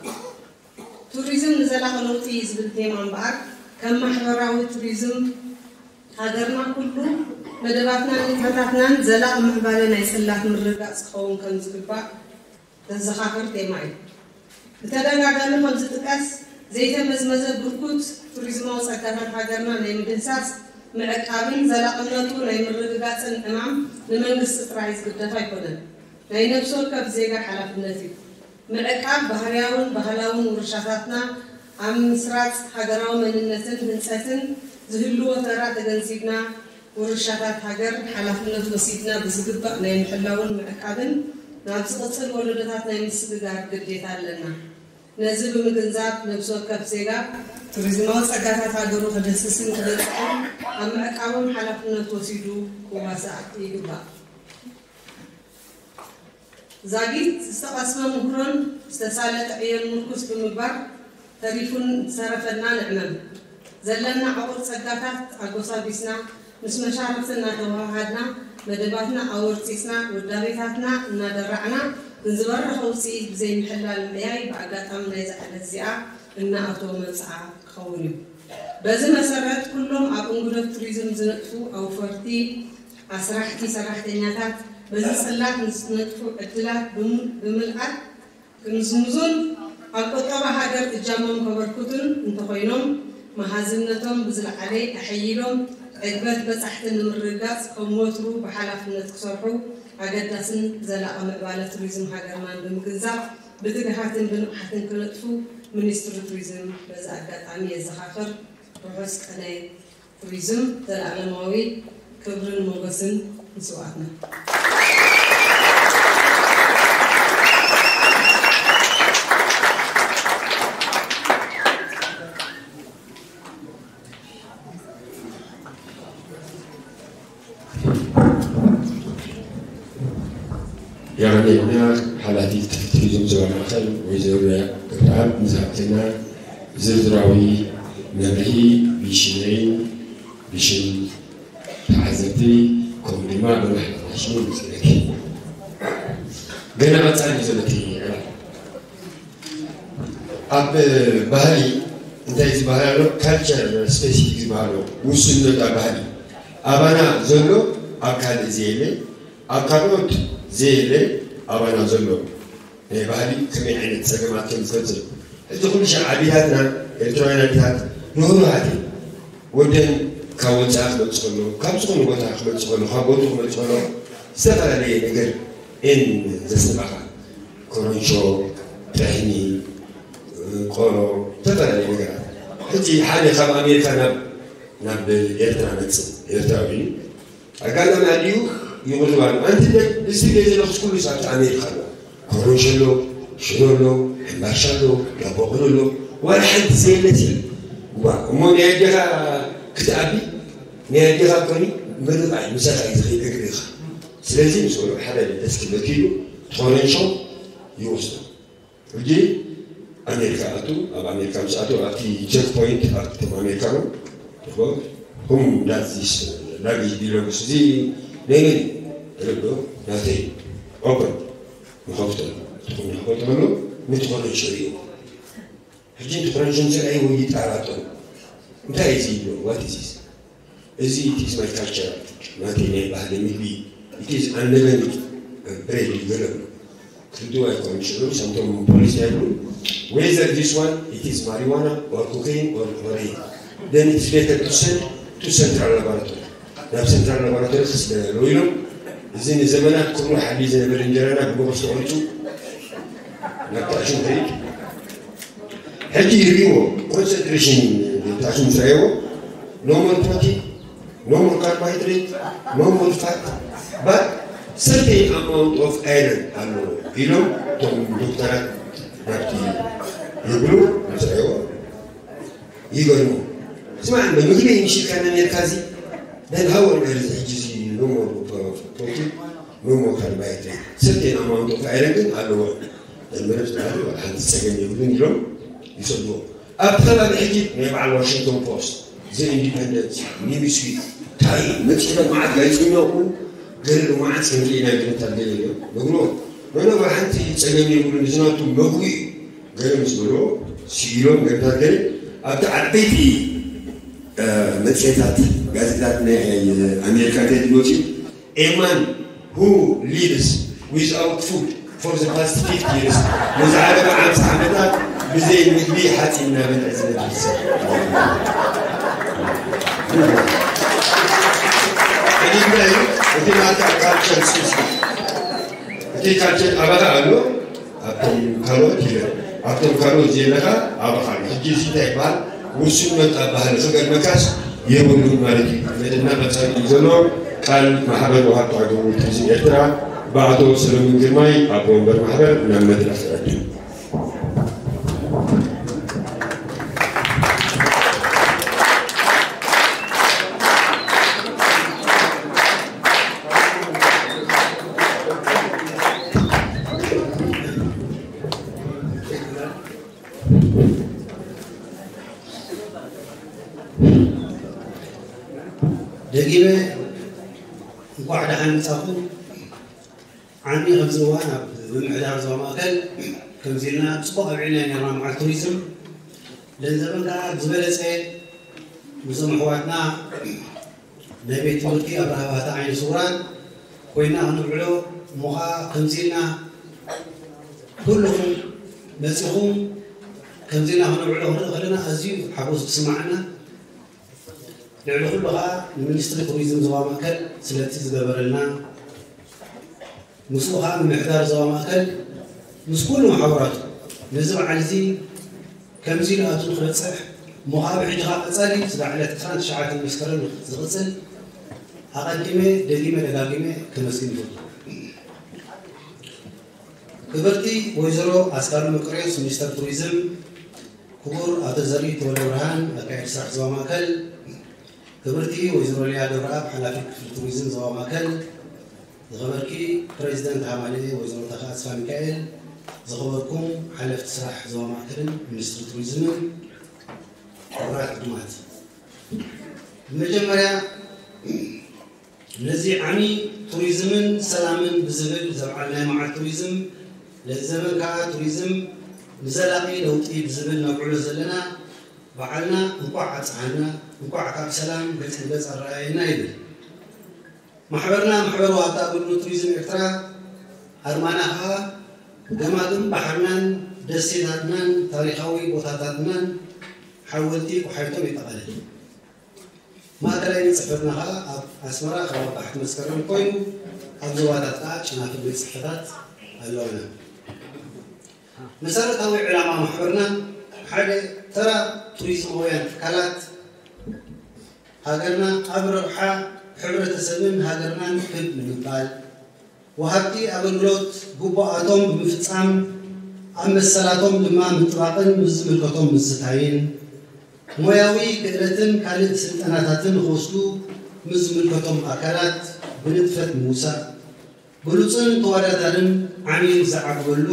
ቱሪዝም ንዘላቒ ለውጢ ዝብል ቴማ እምበኣር፣ ከም ማሕበራዊ ቱሪዝም ሃገርና ኩሉ መደባትናን ንጥፈታትናን ዘላቒ ምዕባለ ናይ ጽላት ምርግጋጽ ክኸውን ከም ዝግባእ ዘዘኻኽር ቴማ እዩ። ብተደጋጋሚ ከም ዝጥቀስ፣ ዘይተመዝመዘ ብርኩት ቱሪዝማዊ ጸጋታት ሃገርና ናይ ምድህሳስ፣ ምዕቃብን ዘላቕነቱ ናይ ምርግጋጽን ዕማም ንመንግስቲ ጥራይ ዝግደፍ ኣይኮነን። ናይ ነፍሲ ወከፍ ዜጋ ሓላፍነት እዩ። ምዕቃብ ባህርያውን ባህላውን ውርሻታትና ኣብ ምስራጽ ሃገራዊ መንነትን ህንጸትን ዝህልዎ ተራ ተገንዚብና፣ ውርሻታት ሃገር ሓላፍነት ወሲድና ብዝግባእ ናይ ምሕላውን ምዕቃብን ናብ ዝቕጽል ወለዶታት ናይ ምስግጋር ግዴታ ኣለና። ነዚ ብምግንዛብ፣ ነብሲ ወከፍ ዜጋ ቱሪዝማዊ ጸጋታት ሃገሩ ክድህስስን ክበጽሕን ኣብ ምዕቃቦም ሓላፍነት ወሲዱ ክዋሳእ ይግባእ። ዛጊት ዝተቐስመ ምህሮን ዝተሳለጠ ዕዮን ምርኩስ ብምግባር፣ ተሪፉን ዝተረፈና ንዕመም። ዘለና ዕቑር ጸጋታት ኣጎሳቢስና፣ ምስ መሻርኽቲ እናተወሃሃድና፣ መደባትና ኣወርጺጽና፣ ውዳቤታትና እናደራዕና፣ ንዝበረኸ ውጽኢት ብዘይምሕላል ምዕያይ ብኣጋጣሚ ናይዛ ዕለት እዚኣ እናኣተወ መብጽዓ ክኸውን እዩ። በዚ መሰረት፣ ኩሎም ኣብ እንጉዶት ቱሪዝም ዝነጥፉ ኣውፈርቲ፣ ኣስራሕቲ፣ ሰራሕተኛታት፣ በዚ ጽላት ንዝነጥፉ ዕድላት ብም-፣ ብምልኣት ክምዝምዙን ኣብ ቁጠባ ሃገር እጃሞም ከበርክቱን እንተኾይኖም፣ መሃዝነቶም ብዝለዓለ ኣሐይሎም ዕግበት በጻሕቲ ንምርግጋጽ ከም ወትሩ ብሓላፍነት ክሰርሑ ኣገዳስን ዘላቒ ምዕባለ ቱሪዝም ሃገርናን ብምግንዛብ ብትግሃትን ብንቕሓትን ክነጥፉ ሚኒስትሪ ቱሪዝም በዚ ኣጋጣሚ የዘኻኽር። ርሑስ ቅነ ቱሪዝም። ዘለኣለማዊ ክብርን ሞገስን ንስውኣትና። የቐንየልና ሓላፊት ቱሪዝም ዞባ ማእኸል ወይዘሮ ገብረኣብ፣ ንዝሃብትና ዝርዝራዊ መብርሂ ብሽመይን ብሽም ተዓዘብቲ፣ ከምኡ ድማ ብማሕበራዊ ሽሙ ንፅለኪ። ገና ቀፃሊ እዩ ዘሎ እቲ ዕላል። ኣብ ባህሊ እንታይ ዝበሃል ኣሎ? ካልቸር ስፔሲፊክ ዝበሃል ኣሎ። ውሱንነት ኣብ ባህሊ ኣባና ዘሎ ኣብ ካልእ ዘየለ፣ ኣብ ካልኦት ዘየለ ኣባና ዘሎ ናይ ባህሊ ከመይ ዓይነት ጸገማት ከም ዝፈጥር። ሕጂ ኩሉ ሻዕ ኣዴታትና፣ ኤርትራውያን ኣዴታት ርህሩሃት እየን። ወደን ካብ ወጻኢ ክመጽእ ከሎ፣ ካብ ዝኾነ ቦታ ክመጽእ ከሎ፣ ካብ ቦትኡ ክመጽእ ከሎ ዝተፈላለየ ነገር እየን ዘስንቓኻ። ኮረንሾ፣ ጥሕኒ፣ ቆሎ፣ ዝተፈላለየ ነገራት። ሕጂ ሓደ ካብ ኣሜሪካ ናብ ናብ ኤርትራ መጽእ፣ ኤርትራዊ እዩ። ኣጋጣሚ ኣዲኡ ይቕርብ ኣሎ። ኣንቲ እዚ ገዜ ለኽስ ኩሉ ሳብቲ ኣሜሪካ ኣሎ። ኮረንሾ ኣሎ፣ ሽሮ ኣሎ፣ ሕምባሻ ኣሎ፣ ዳቦ ቆሎ ኣሎ። ዋላ ሓንቲ ዘየለት የለን። ዋ፣ እሞ ናይ ኣዴኻ ክትኣቢ፣ ናይ ኣዴኻ ኮኒ ምርቓ እዩ፣ ምሳኻ እዩ ዝኸይድ እግርኻ። ስለዚ ምስ በልዑ ሓደ ደስ ክብለኪ ኢሉ ኮረንሾ ይወስዶ። ሕጂ ኣሜሪካ ኣቱ፣ ኣብ ኣሜሪካ ምስ ኣቱ፣ ኣብቲ ቸክ ፖይንት ኣብ ከተማ ኣሜሪካ ነው። ትፈልጥ? ሁም ዳት ዚስ ላጌጅ ቢሎንግስ፣ እዚ ናይ መን እዩ? ተረዶ ናተይ። ኦፕን ይኸፍቶ። ትኹን ይኸፍቶ ከሎ፣ ምትኾነ ሽሪኡ። ሕጂ እንትኾነ ሽም ስራይ ወይ ይጣራጠሩ። እንታይ እዩ እዚ ይብሎ? What is this? እዚ it is my culture፣ ናተይ ናይ ባህሊ ምግቢ፣ it is unleavened bread ይገለሉ። ክልቲኡ ኣይኮኑን ሽዑ፣ ሰምቶም ፖሊስ እንታይ ይብሉ? Whether this one it is marijuana or cocaine or heroin, then it is better to send to central laboratory፣ ናብ central laboratory ክስደደሉ ኢሎም። እዚ ንዘመናት ክብሉ ሓሊ ዝነበረ እንጀራና ብመቑስ ተቖሪጹ ናብ ታሽም ከይድ። ሕጂ ይሪዎ፣ ኮንሰንትሬሽን ታሽም ዝረእዎ፣ no more protein, no more carbohydrate, no more fat, but certain amount of iron ኣለዎ ኢሎም እቶም ዶክተራት ናብቲ ይብሉ ምስረእዎ። ይገርሙ። ስማዕ፣ እንዶ ምግቢ ምሽልካ ነርካ እዚ፣ then how on earth ሕጂ እዚ no more protein, no more carbohydrate, certain amount of iron ግን ኣለዎ። ምንም ዝበሃል ሓንቲ ጸገም የብሉን ኢሎም ይሰድዎ። ኣብቲ ከባቢ ሕጂ ናይ በዓል ዋሽንግቶን ፖስት፣ ዘ ኢንዲፐንደንት፣ ኒውስዊክ፣ ታይም መጺኦም መዓት ጋዜጠኛ እኮ ገለ መዓት ከም ርኢና ግንታት ገለ እዮም ነግርዎ። መነባ ሓንቲ ጸገም የብሉን፣ እዚ ናቱ መግቢ እዩ። ገለ ምስ በልዎ ስኢሎም ገለታት ገለ ኣብቲ ዓበይቲ መጽሔታት፣ ጋዜጣታት ናይ ኣሜሪካ እንታይ ዝብል ወጺኡ? A man who lives without food for the past fifty years፣ ንዝሓለፈ ሓምሳ ዓመታት ብዘይ ምግቢ ሓጺን እናበልዐ ዝነብር ሰብ። ሕጂ እንታይ እዩ? እቲ ናታ ካልቸር ስፔሲፊክ፣ እቲ ካልቸር ኣባኻ ኣሎ፣ ኣብቶም ካልኦት ይገርም። ኣብቶም ካልኦት ዜናኻ ኣባኻ እዩ። ሕጂ እዚ እንታይ ይበሃል? ውሱነት ኣብ ባህሊ ክገርመካስ የብሉን ማለት እዩ። መደብና ቀጻሊ እዩ ዘሎ። ቃል ማሕበር ወሃብቲ ኣገልግሎት ቱሪዝም ኤርትራ ብኣቶ ሰለሙን ግርማይ ኣቦ ወንበር ማሕበር ናብ መድረኽ ተቐዲሙ። ደጊመ እንኳዕ ደሓን መጻኹም። ዓሚ ከምዚ እዋን ኣብ ምምሕዳር ዞባ ማእከል ከምዚ ኢልና ጽቡቕ ኣብዒልና ኢና ነርና መዓልቲ ቱሪዝም። ለንዘበን ከኣ ብዝበለጸ ምስዞም ኣሕዋትና ናይ ቤት ትምህርቲ ኣብርሃ ባህታ ዓይነ ስውራን ኮይና ክንውዕሎ እሞ ኸኣ ከምዚ ኢልና ኩልኹም መጺኹም ከምዚ ኢልና ክንውዕሎ ክንርኢ ከለና ኣዝዩ ሓጎስ ዝስምዓና። ልዕሊ ኩሉ ኸኣ ንሚኒስትሪ ቱሪዝም ዞባ ማእከል ስለቲ ዝገበረልና፣ ምስኡ ኸኣ ምምሕዳር ዞባ ማእከል ምስ ኩሉ ማሕበራቱ ነዚ በዓል እዚ ከምዚ ኢሉ ኣቱ ክበጽሕ እሞ ኸኣ ብሕጂ ኸኣ ቀጻሊ ስጋዕ ዕለት ዕስራን ትሽዓተን መስከረም ዝቕጽል ኣቐዲመ ደጊመ ደጋጊመ ከመስግን ይፈቱ። ክብርቲ ወይዘሮ ኣስካሉ መቅሬዎስ ሚኒስተር ቱሪዝም፣ ክቡር ኣቶ ዘርኢ ተወልደ ብርሃን ኣካያዲ ስራሕ ዞባ ማእከል፣ ክብርቲ ወይዘሮ ሊያ ገብረኣብ ሓላፊት ክፍሊ ቱሪዝም ዞባ ማእከል፣ ዝኸበርኪ ፕሬዚደንት ሃማልኤ ወይዘሮ ተካ ኣስፋ ሚካኤል፣ ዝኸበርኩም ሓለፍቲ ስራሕ ዞባ ማእከልን ሚኒስትሪ ቱሪዝምን፣ ክቡራት ዕዱማት፣ ብመጀመርያ ነዚ ዓሚ ቱሪዝምን ሰላምን ብዝብል ዘብዓልናዮ መዓልቲ ቱሪዝም፣ ነዚ ዘመን ከኣ ቱሪዝም ንዘላቒ ለውጢ ብዝብል ነብዕሎ ዘለና በዓልና እንቋዕ ኣብጽሓና፣ እንቋዕ ካብ ሰላም ገጽ ንገጽ ኣረኣየና ይብል። ማሕበርና ማሕበር ወሃብቲ ኣገልግሎት ቱሪዝም ኤርትራ ኣርማና ከኣ ገማግም ባሕርናን ደሴታትናን ታሪኻዊ ቦታታትናን ሓወልቲ ቆሓይቶም የጠቓልል። ማእከላይ ቤት ጽሕፈትና ከኣ ኣብ ኣስመራ ከባቢ ባሕቲ መስከረም ኮይኑ ኣብ ዞባታት ከኣ ጨናፍር ቤት ጽሕፈታት ኣለውና። መሰረታዊ ዕላማ ማሕበርና ሓደ ተራ ቱሪዝማውያን ትካላት ሃገርና ኣብ ረብሓ ሕብረተሰብን ሃገርናን ክብ ንምባል፣ ወሃብቲ ኣገልግሎት ግቡኣቶም ብምፍጻም ኣብ መሰላቶም ድማ ምጥባቕን ምስ ዝምልከቶም ምዝታይን፣ ሞያዊ ክእለትን ካልእ ስልጠናታትን ንኽወስዱ ምስ ዝምልከቶም ኣካላት ብንጥፈት ምውሳእ፣ ብሉጽን ተወዳዳርን ዓሚል ዝዓግበሉ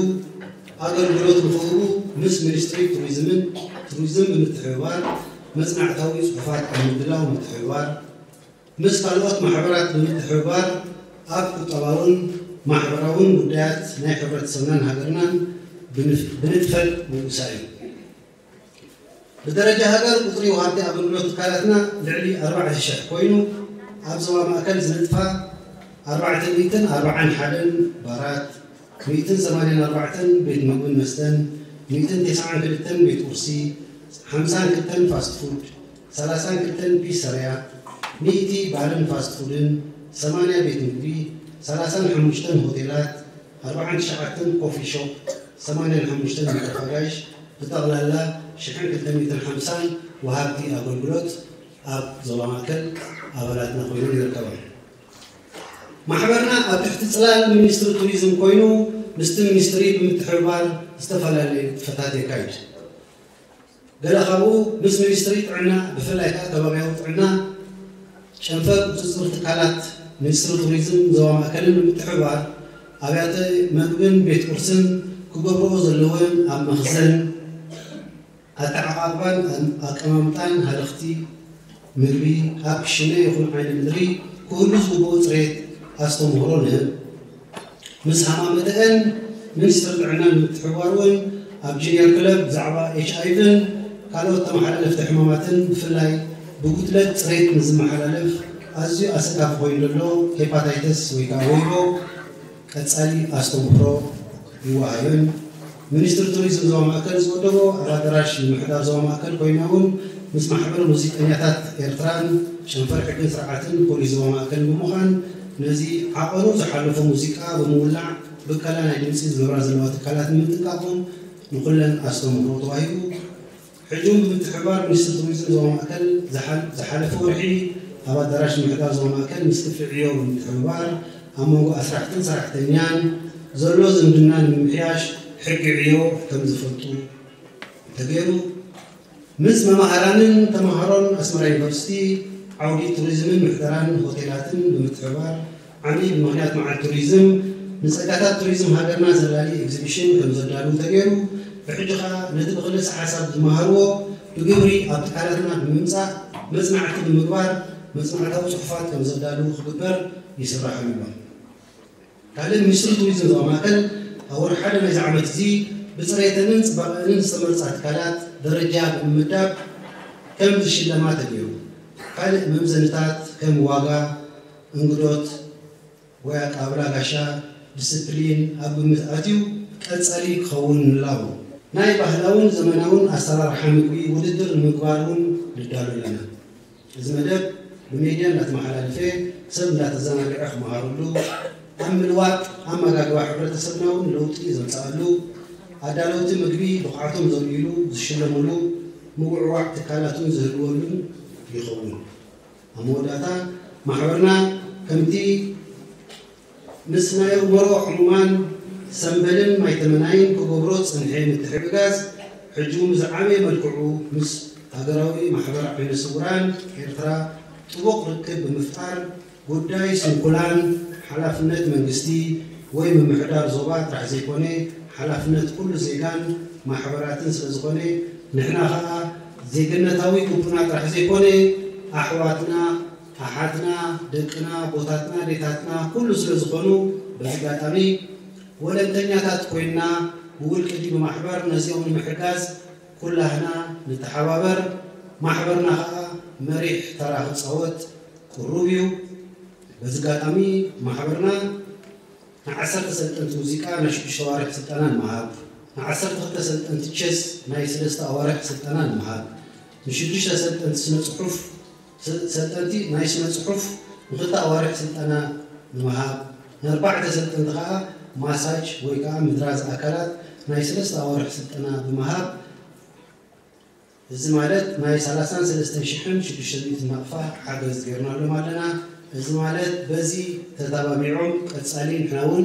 ኣገልግሎት ንኽህቡ ምስ ሚኒስትሪ ቱሪዝምን ቱሪዝም ብምትሕብባር መጽናዕታዊ ጽሑፋት ኣብ ምድላው ምትሕብባር፣ ምስ ካልኦት ማሕበራት ብምትሕብባር ኣብ ቁጠባውን ማሕበራውን ጉዳያት ናይ ሕብረተሰብናን ሃገርናን ብንፍ-፣ ብንጥፈት ምውሳእ እዩ። ብደረጃ ሃገር ቁጽሪ ወሃብቲ ኣገልግሎት ትካላትና ልዕሊ ኣርባዕተ ሽሕ ኮይኑ፣ ኣብ ዞባ ማእከል ዝነጥፋ ኣርባዕተ ሚእትን ኣርባዓን ሓደን ባራት፣ ሚእትን ሰማንያን ኣርባዕተን ቤት ምግብን መስተን፣ ሚእትን ተስዓን ክልተን ቤት ቁርሲ፣ ሓምሳን ክልተን ፋስት ፉድ፣ ሰላሳን ክልተን ፒሰርያ፣ ሚእቲ ባርን ፋስት ፉድን፣ ሰማንያ ቤት ምግቢ፣ ሰላሳን ሓሙሽተን ሆቴላት፣ ኣርባዓን ትሽዓተን ኮፊ ሾፕ፣ ሰማንያን ሓሙሽተን መተሓጋይሽ፣ ብጠቕላላ ሽሕን ክልተ ሚእትን ሓምሳን ወሃብቲ ኣገልግሎት ኣብ ዞባ ማእከል ኣባላትና ኮይኖም ይርከባ። ማሕበርና ኣብ ትሕቲ ጽላል ሚኒስትሪ ቱሪዝም ኮይኑ ምስቲ ሚኒስትሪ ብምትሕብባር ዝተፈላለዩ ንጥፈታት የካይድ። ገለ ካብኡ ምስ ሚኒስትሪ ጥዕና፣ ብፍላይ ከኣ ከባብያዊ ጥዕና፣ ጨንፈር ቁጽጽር ትካላት ሚኒስትሪ ቱሪዝም ዞባ ማእከልን ብምትሕብባር ኣብያተ መግብን ቤት ቁርስን ክገብርኦ ዘለወን ኣብ መኽዘን፣ ኣተዓቓቕባን ኣቀማምጣን ሃለኽቲ ምግቢ ኣብ ክሽነ ይኹን ዓይኒ ምድሪ ክህሉ ዝግብኦ ጽሬት ኣስተምህሮ ንህብ። ምስ ሃማመተአን ሚኒስትሪ ጥዕናን ምትሕብባር እውን ኣብ ጁኒየር ክለብ ብዛዕባ ኤች ኣይ ቪን ካልኦት ተመሓላለፍቲ ሕማማትን ብፍላይ ብጉድለት ጽሬት ንዝመሓላለፍ ኣዝዩ ኣሰካፊ ኮይኑ ዘሎ ሄፓታይተስ ወይ ከዓ ወይቦ ቀጻሊ ኣስተምህሮ ይወሃብን። ሚኒስትሪ ቱሪዝም ዞባ ማእከል ዝወደቦ ኣብ ኣዳራሽ ምምሕዳር ዞባ ማእከል ኮይና እውን ምስ ማሕበር ሙዚቀኛታት ኤርትራን ጨንፈር ሕግን ስርዓትን ፖሊስ ዞባ ማእከልን ብምዃን ነዚ ዓቐኑ ዝሓለፎ ሙዚቃ ብምውላዕ ብከላ ናይ ድምጺ ዝገብራ ዘለዋ ትካላት ንምጥንቃቕ እውን ንኹለን ኣስተምህሮ ተዋሂቡ። ሕጂ እውን ብምትሕብባር ሚኒስትሪ ቱሪዝም ዞባ ማእከል ዝሓል-፣ ዝሓለፈ ወርሒ ኣብ ኣዳራሽ ምምሕዳር ዞባ ማእከል ምስ ክፍዕ ዕዮ ብምትሕብባር ኣብ መንጎ ኣስራሕትን ሰራሕተኛን ዘሎ ዝምድና ንምምሕያሽ ሕጊ ዕዮ ከም ዝፈልጡ ተገይሩ። ምስ መማህራንን ተምሃሮን ኣስመራ ዩኒቨርሲቲ ዓውዲ ቱሪዝምን ምሕደራን ሆቴላትን ብምትሕብባር ዓሚ ብምኽንያት መዓልቲ ቱሪዝም ንጸጋታት ቱሪዝም ሃገርና ዘላሊ ኤግዚቢሽን ከም ዘዳልዉ ተገይሩ። ብሕጂ ኸኣ ነቲ ብክልሰ ሓሳብ ዝመሃርዎ ብግብሪ ኣብ ትካላትና ብምምጻእ መጽናዕቲ ብምግባር መጽናዕታዊ ጽሑፋት ከም ዘዳልዉ ክግበር ይስራሓሉ ኣሎ። ካልእ ሚኒስትሪ ቱሪዝም ዞባ ማእከል ኣብ ወርሒ ሓደ ናይዚ ዓመት እዚ ብጽሬተንን ጽባቐኣንን ዝተመርጻ ትካላት ደረጃ ብምምዳብ ከም ዝሽለማ ተገይሩ። ካልእ መምዘንታት ከም ዋጋ፣ እንግዶት ወይ ኣቀባብላ ጋሻ፣ ዲስፕሊን ኣብ ግምት ኣትዩ ቀጻሊ ክኸውን ምህላዉ። ናይ ባህላውን ዘመናውን ኣሰራርሓ ምግቢ ውድድር ንምግባር እውን ንዳሎ ኣለና። እዚ መደብ ብሜድያ እንዳተመሓላለፈ ሰብ እንዳተዘናግዐ ክመሃረሉ፣ ኣብ ምልዋጥ ኣመጋግባ ሕብረተሰብና እውን ለውጢ ዘምፅኣሉ፣ ኣዳለውቲ ምግቢ ብቕዓቶም ዘርእይሉ ዝሽለሙሉ፣ ምውዕዋዕ ትካላት እውን ዝህልወሉን ይኸውን። ኣብ መወዳእታ ማሕበርና ከምቲ ምስ ናይ ኣእምሮ ሕሙማን ሰምበልን ማይተመናይን ክገብሮ ዝጸንሐ ምትሕግጋዝ፣ ሕጂ እውን ብዝዓበየ መልክዑ ምስ ሃገራዊ ማሕበር ዓይነ ስውራን ኤርትራ ጥቡቕ ርክብ ብምፍጣር፣ ጉዳይ ስንኩላን ሓላፍነት መንግስቲ ወይ ምምሕዳር ዞባ ጥራሕ ዘይኮነ፣ ሓላፍነት ኩሉ ዜጋን ማሕበራትን ስለ ዝኾነ፣ ንሕና ኸኣ ዜግነታዊ ግቡእና ጥራሕ ዘይኮነ፣ ኣሕዋትና ኣሓትና፣ ደቅና፣ ኣቦታትና፣ ኣዴታትና ኩሉ ስለ ዝኾኑ፣ በዚ ኣጋጣሚ ወለንተኛታት ኮይንና ብውልቂ ድዩ ብማሕበር ነዚኦም ንምሕጋዝ ኩላህና ንተሓባበር። ማሕበርና ኸኣ መሪሕ ተራ ክጻወት ቅሩብ እዩ። በዚ ኣጋጣሚ ማሕበርና ንዓሰርተ ሰልጠንቲ ሙዚቃ ናይ ሽዱሽተ ኣዋርሕ ስልጠና ንምሃብ፣ ንዓሰርተ ክልተ ሰልጠንቲ ቸስ ናይ ሰለስተ ኣዋርሕ ስልጠና ንምሃብ፣ ንሽዱሽተ ሰልጠንቲ ስነ ጽሑፍ፣ ሰ-፣ ሰልጠንቲ ናይ ስነ ጽሑፍ ንክልተ ኣዋርሕ ስልጠና ንምሃብ፣ ንኣርባዕተ ሰልጠንቲ ከኣ ማሳጅ ወይ ከኣ ምድራዝ ኣካላት ናይ ሰለስተ ኣዋርሕ ስልጠና ብምሃብ፣ እዚ ማለት ናይ ሰላሳን ሰለስተን ሽሕን ሽዱሽተ ሚእትን ናቕፋ ሓገዝ ጌርናሎም ኣለና። እዚ ማለት በዚ ተተባቢዖም ቀጻሊ ንሕና እውን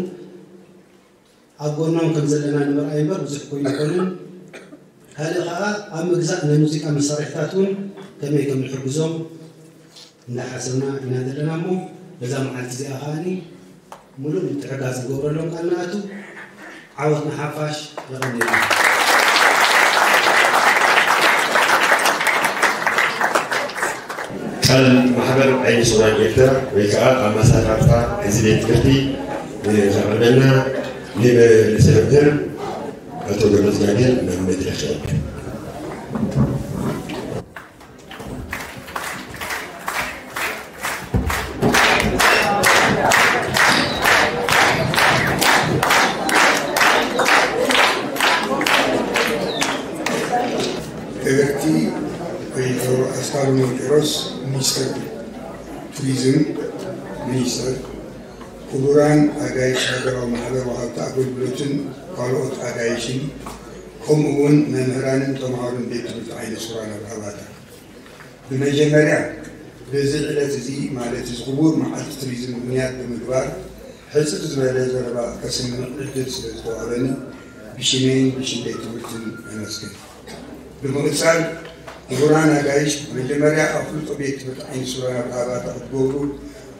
ኣብ ጎኖም ከም ዘለና ንምርኣይ እምበር ብዙሕ ኮይኑ ኣይኮነን። ካልእ ከኣ ኣብ ምግዛእ ናይ ሙዚቃ መሳርሒታት እውን ከመይ ከም ንሕግዞም እንዳሓሰብና ኢና ዘለና እሞ፣ በዛ መዓልቲ እዚኣ ከኣኒ ምሉእ ምትሕግጋዝ ንገብረሎም ቃል ንኣቱ። ዓወት ንሓፋሽ። የቐንየልና። ቃል ማሕበር ዓይኒ ስውራን ኤርትራ ወይ ከዓ ኣመሳሳርታ እዚ ቤት ትምህርቲ ዘቕርበልና ንርእሰ መምህር ኣቶ ገብረእግዚኣብሔር ናብ መድረኽ ይቐርብ። ክብርቲ ወይዘሮ ኣስካሉ ቂሮስ፣ ሚኒስትር ቱሪዝም፣ ሚኒስትር፣ ክቡራን ኣጋይሽ ሃገራዊ ማሕበር ወሃብቲ ኣገልግሎትን ካልኦት ኣጋይሽን፣ ከምኡ እውን መምህራንን ተምሃሮን ቤት ትምህርቲ ዓይነ ስውራን ኣብርሃ ባታ። ብመጀመርያ፣ በዚ ዕለት እዚ፣ ማለት እዚ ክቡር መዓልቲ ቱሪዝም ምኽንያት ብምግባር፣ ሕጽር ዝበለ ዘረባ ከስምዕ ዕድል ስለ ዝተዋህበኒ፣ ብሽመይን ብሽም ቤት ትምህርትን የመስግን። ብምቕጻል፣ ክቡራን ኣጋይሽ፣ መጀመርያ ኣፍልጦ ቤት ትምህርቲ ዓይኒ ስውራን ኣብርሃ ባታ ክትገብሩ፣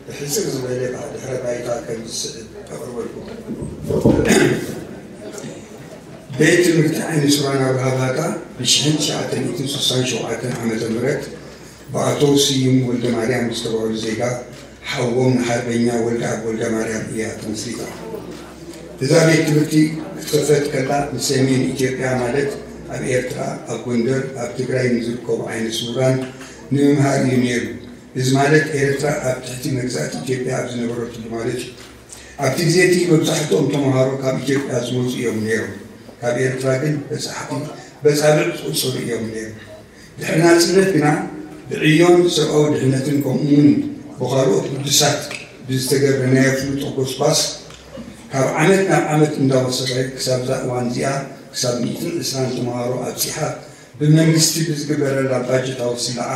ብሕጽር ዝበለ ድሕረ ባይታ ከም ዝስዕብ ከቕርበልኩም። ቤት ትምህርቲ ዓይኒ ስውራን ኣብርሃ ባታ ብሽሕን ትሽዓተ ሚእትን ስሳን ሸውዓተን ዓመተ ምህረት ብኣቶ ስዩም ወልደ ማርያም ዝተባህሉ ዜጋ ሓዎም ንሓርበኛ ወልደኣብ ወልደ ማርያም እያ ተመስሪታ። እዛ ቤት ትምህርቲ ክትክፈት ከላ ንሰሜን ኢትዮጵያ ማለት ኣብ ኤርትራ፣ ኣብ ጎንደር፣ ኣብ ትግራይ ንዝርከቡ ዓይነ ስውራን ንምምሃር እዩ ነይሩ። እዚ ማለት ኤርትራ ኣብ ትሕቲ መግዛእቲ ኢትዮጵያ ኣብ ዝነበረትሉ ማለት እዩ። ኣብቲ ግዜ እቲ መብዛሕትኦም ተምሃሮ ካብ ኢትዮጵያ ዝመጹ እዮም ነይሮም። ካብ ኤርትራ ግን በጻሕቲ በጻብዕ ዝቑጸሩ እዮም ነይሮም። ድሕሪ ናጽነት ግና ብዕዮን ሰብኣዊ ድሕነትን ከምኡውን ብኻልኦት ግዱሳት ብዝተገብረ ናይ ኣፍልጦ ጎስጓስ ካብ ዓመት ናብ ዓመት እንዳወሰኸ ክሳብ እዛ እዋን እዚኣ ክሳብ ሚእትን ዕስራን ተምሃሮ ኣብጺሓ ብመንግስቲ ብዝግበረላ ባጀታዊ ስለዓ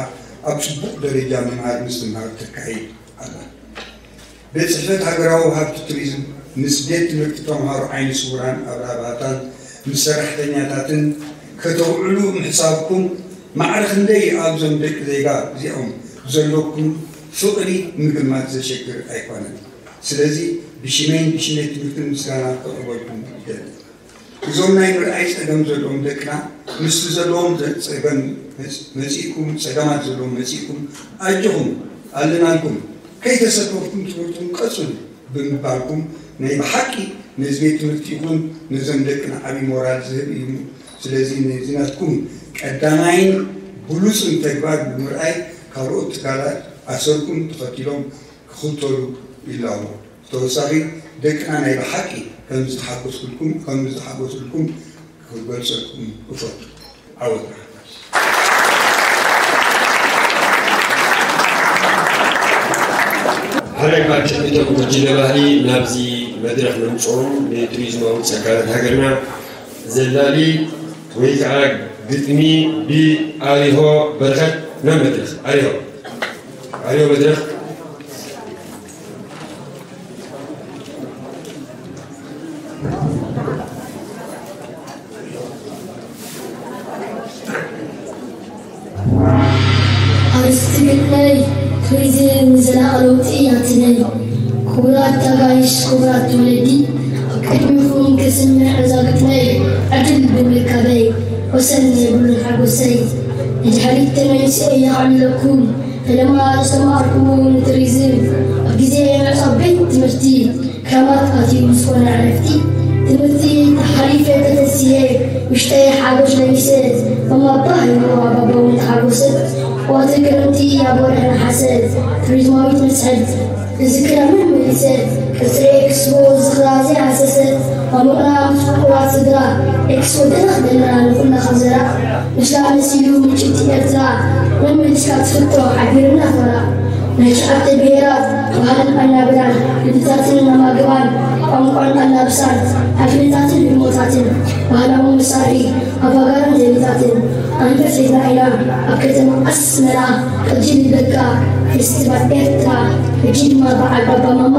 ኣብ ጽቡቕ ደረጃ ምምሃር ምስትምሃር ተካይድ ኣላ። ቤት ጽሕፈት ሃገራዊ ሃብቲ ቱሪዝም ምስ ቤት ትምህርቲ ተምሃሮ ዓይኒ ስውራን ኣብራባታን ምስ ሰራሕተኛታትን ከተውዕሉ ምሕሳብኩም ማዕረ ክንደይ ኣብዞም ደቂ ዜጋ እዚኦም ዘለኩም ፍቕሪ ምግማት ዘሸግር ኣይኮነን። ስለዚ ብሽመይን ብሽመይ ትምህርትን ምስጋና ከቕርበልኩም ይደሊ። እዞም ናይ ምርኣይ ጸገም ዘለዎም ደቅና ምስቲ ዘለዎም ጸገም መጽ- መጺእኩም ጸገማት ዘለዎም መጺእኩም ኣጆኹም ኣለናልኩም ከይተሰከፍኩም ትምህርትኩም ቀጽሉ ብምባልኩም ናይ ብሓቂ ነዚ ቤት ትምህርቲ ይኹን ነዞም ደቅና ዓብዪ ሞራል ዝህብ እዩ። ስለዚ ነዚ ናትኩም ቀዳማይን ብሉጽን ተግባር ብምርኣይ ካልኦት ትካላት ኣሰርኩም ተኸቲሎም ክኽተሉ ይላቦ። ብተወሳኺ ደቅና ናይ ብሓቂ ከም ዝተሓጎስኩልኩም ከም ዝተሓጎስልኩም ክገልጸልኩም እፈቱ። ዓወት ንሓፋሽ። ሓደ ካብ ትዕቢቶም ጉጅለ ባህሊ ናብዚ መድረኽ ነምፅኦም ንቱሪዝማዊ ፀጋታት ሃገርና ዘላሊ ወይ ከዓ ግጥሚ ብኣሪሆ በረኸት ናብ መድረኽ። ኣሪሆ ኣሪሆ መድረኽ። ኣርእስቲ ግጥመይ ቱሪዝም ንዘላቒ ለውጢ ያትነይ። ክቡራት ኣጋይሽ፣ ክቡራት ወለዲ፣ ኣብ ቅድሚኹም ከስምዕ እዛ ግጥመይ ዕድል ብምርካበይ ወሰን የብሉን ሓጎሰይ። ንድሕሪት ተመሊሰ እየ ከዕልለኩም ፈለማ ዝተማሃርኩዎ ንቱሪዝም ኣብ ግዜ ምዕጻው ቤት ትምህርቲ ክራማት ኣትዩ ምስ ኮነ ዕረፍቲ ትምህርቲ ሓሊፈ ተፈሲሐ ውሽጠይ ሓጎስ ለቢሰ ማማ ባህ ኢልዋ ባባ እውን ተሓጎሰት። ወቕቲ ክረምቲ ኣብ ወርሒ ነሓሰ ቱሪዝማዊት መስሕብ እዚ ክረምቲ መሊሰ ቅጽሪ ኤክስፖ ዝኽራ ዘይሃሰሰ ማሙቕና ምስ ፍቑራት ስድራ ኤክስፖ ደረኽ ደለና ንኹላ ካብ ዘራ ምስላ መሲሉ ምጭብጢ ኤርትራ መመሊስካ ትፍቶ ሓቢርና ኮራ ናይ ትሽዓተ ብሄራት ባህልን ኣናብራን ልምድታትን ኣማግባን ቋንቋን ኣላብሳን ኣክልታትን ህሞታትን ባህላዊ መሳርሒ ኣባጋርን ደብታትን ኣንፈት ሪኢና ኢና ኣብ ከተማ ኣስመራ ቅጂ ልደካ ፌስቲቫል ኤርትራ ሕጂ ድማ በዓል ባባ ማማ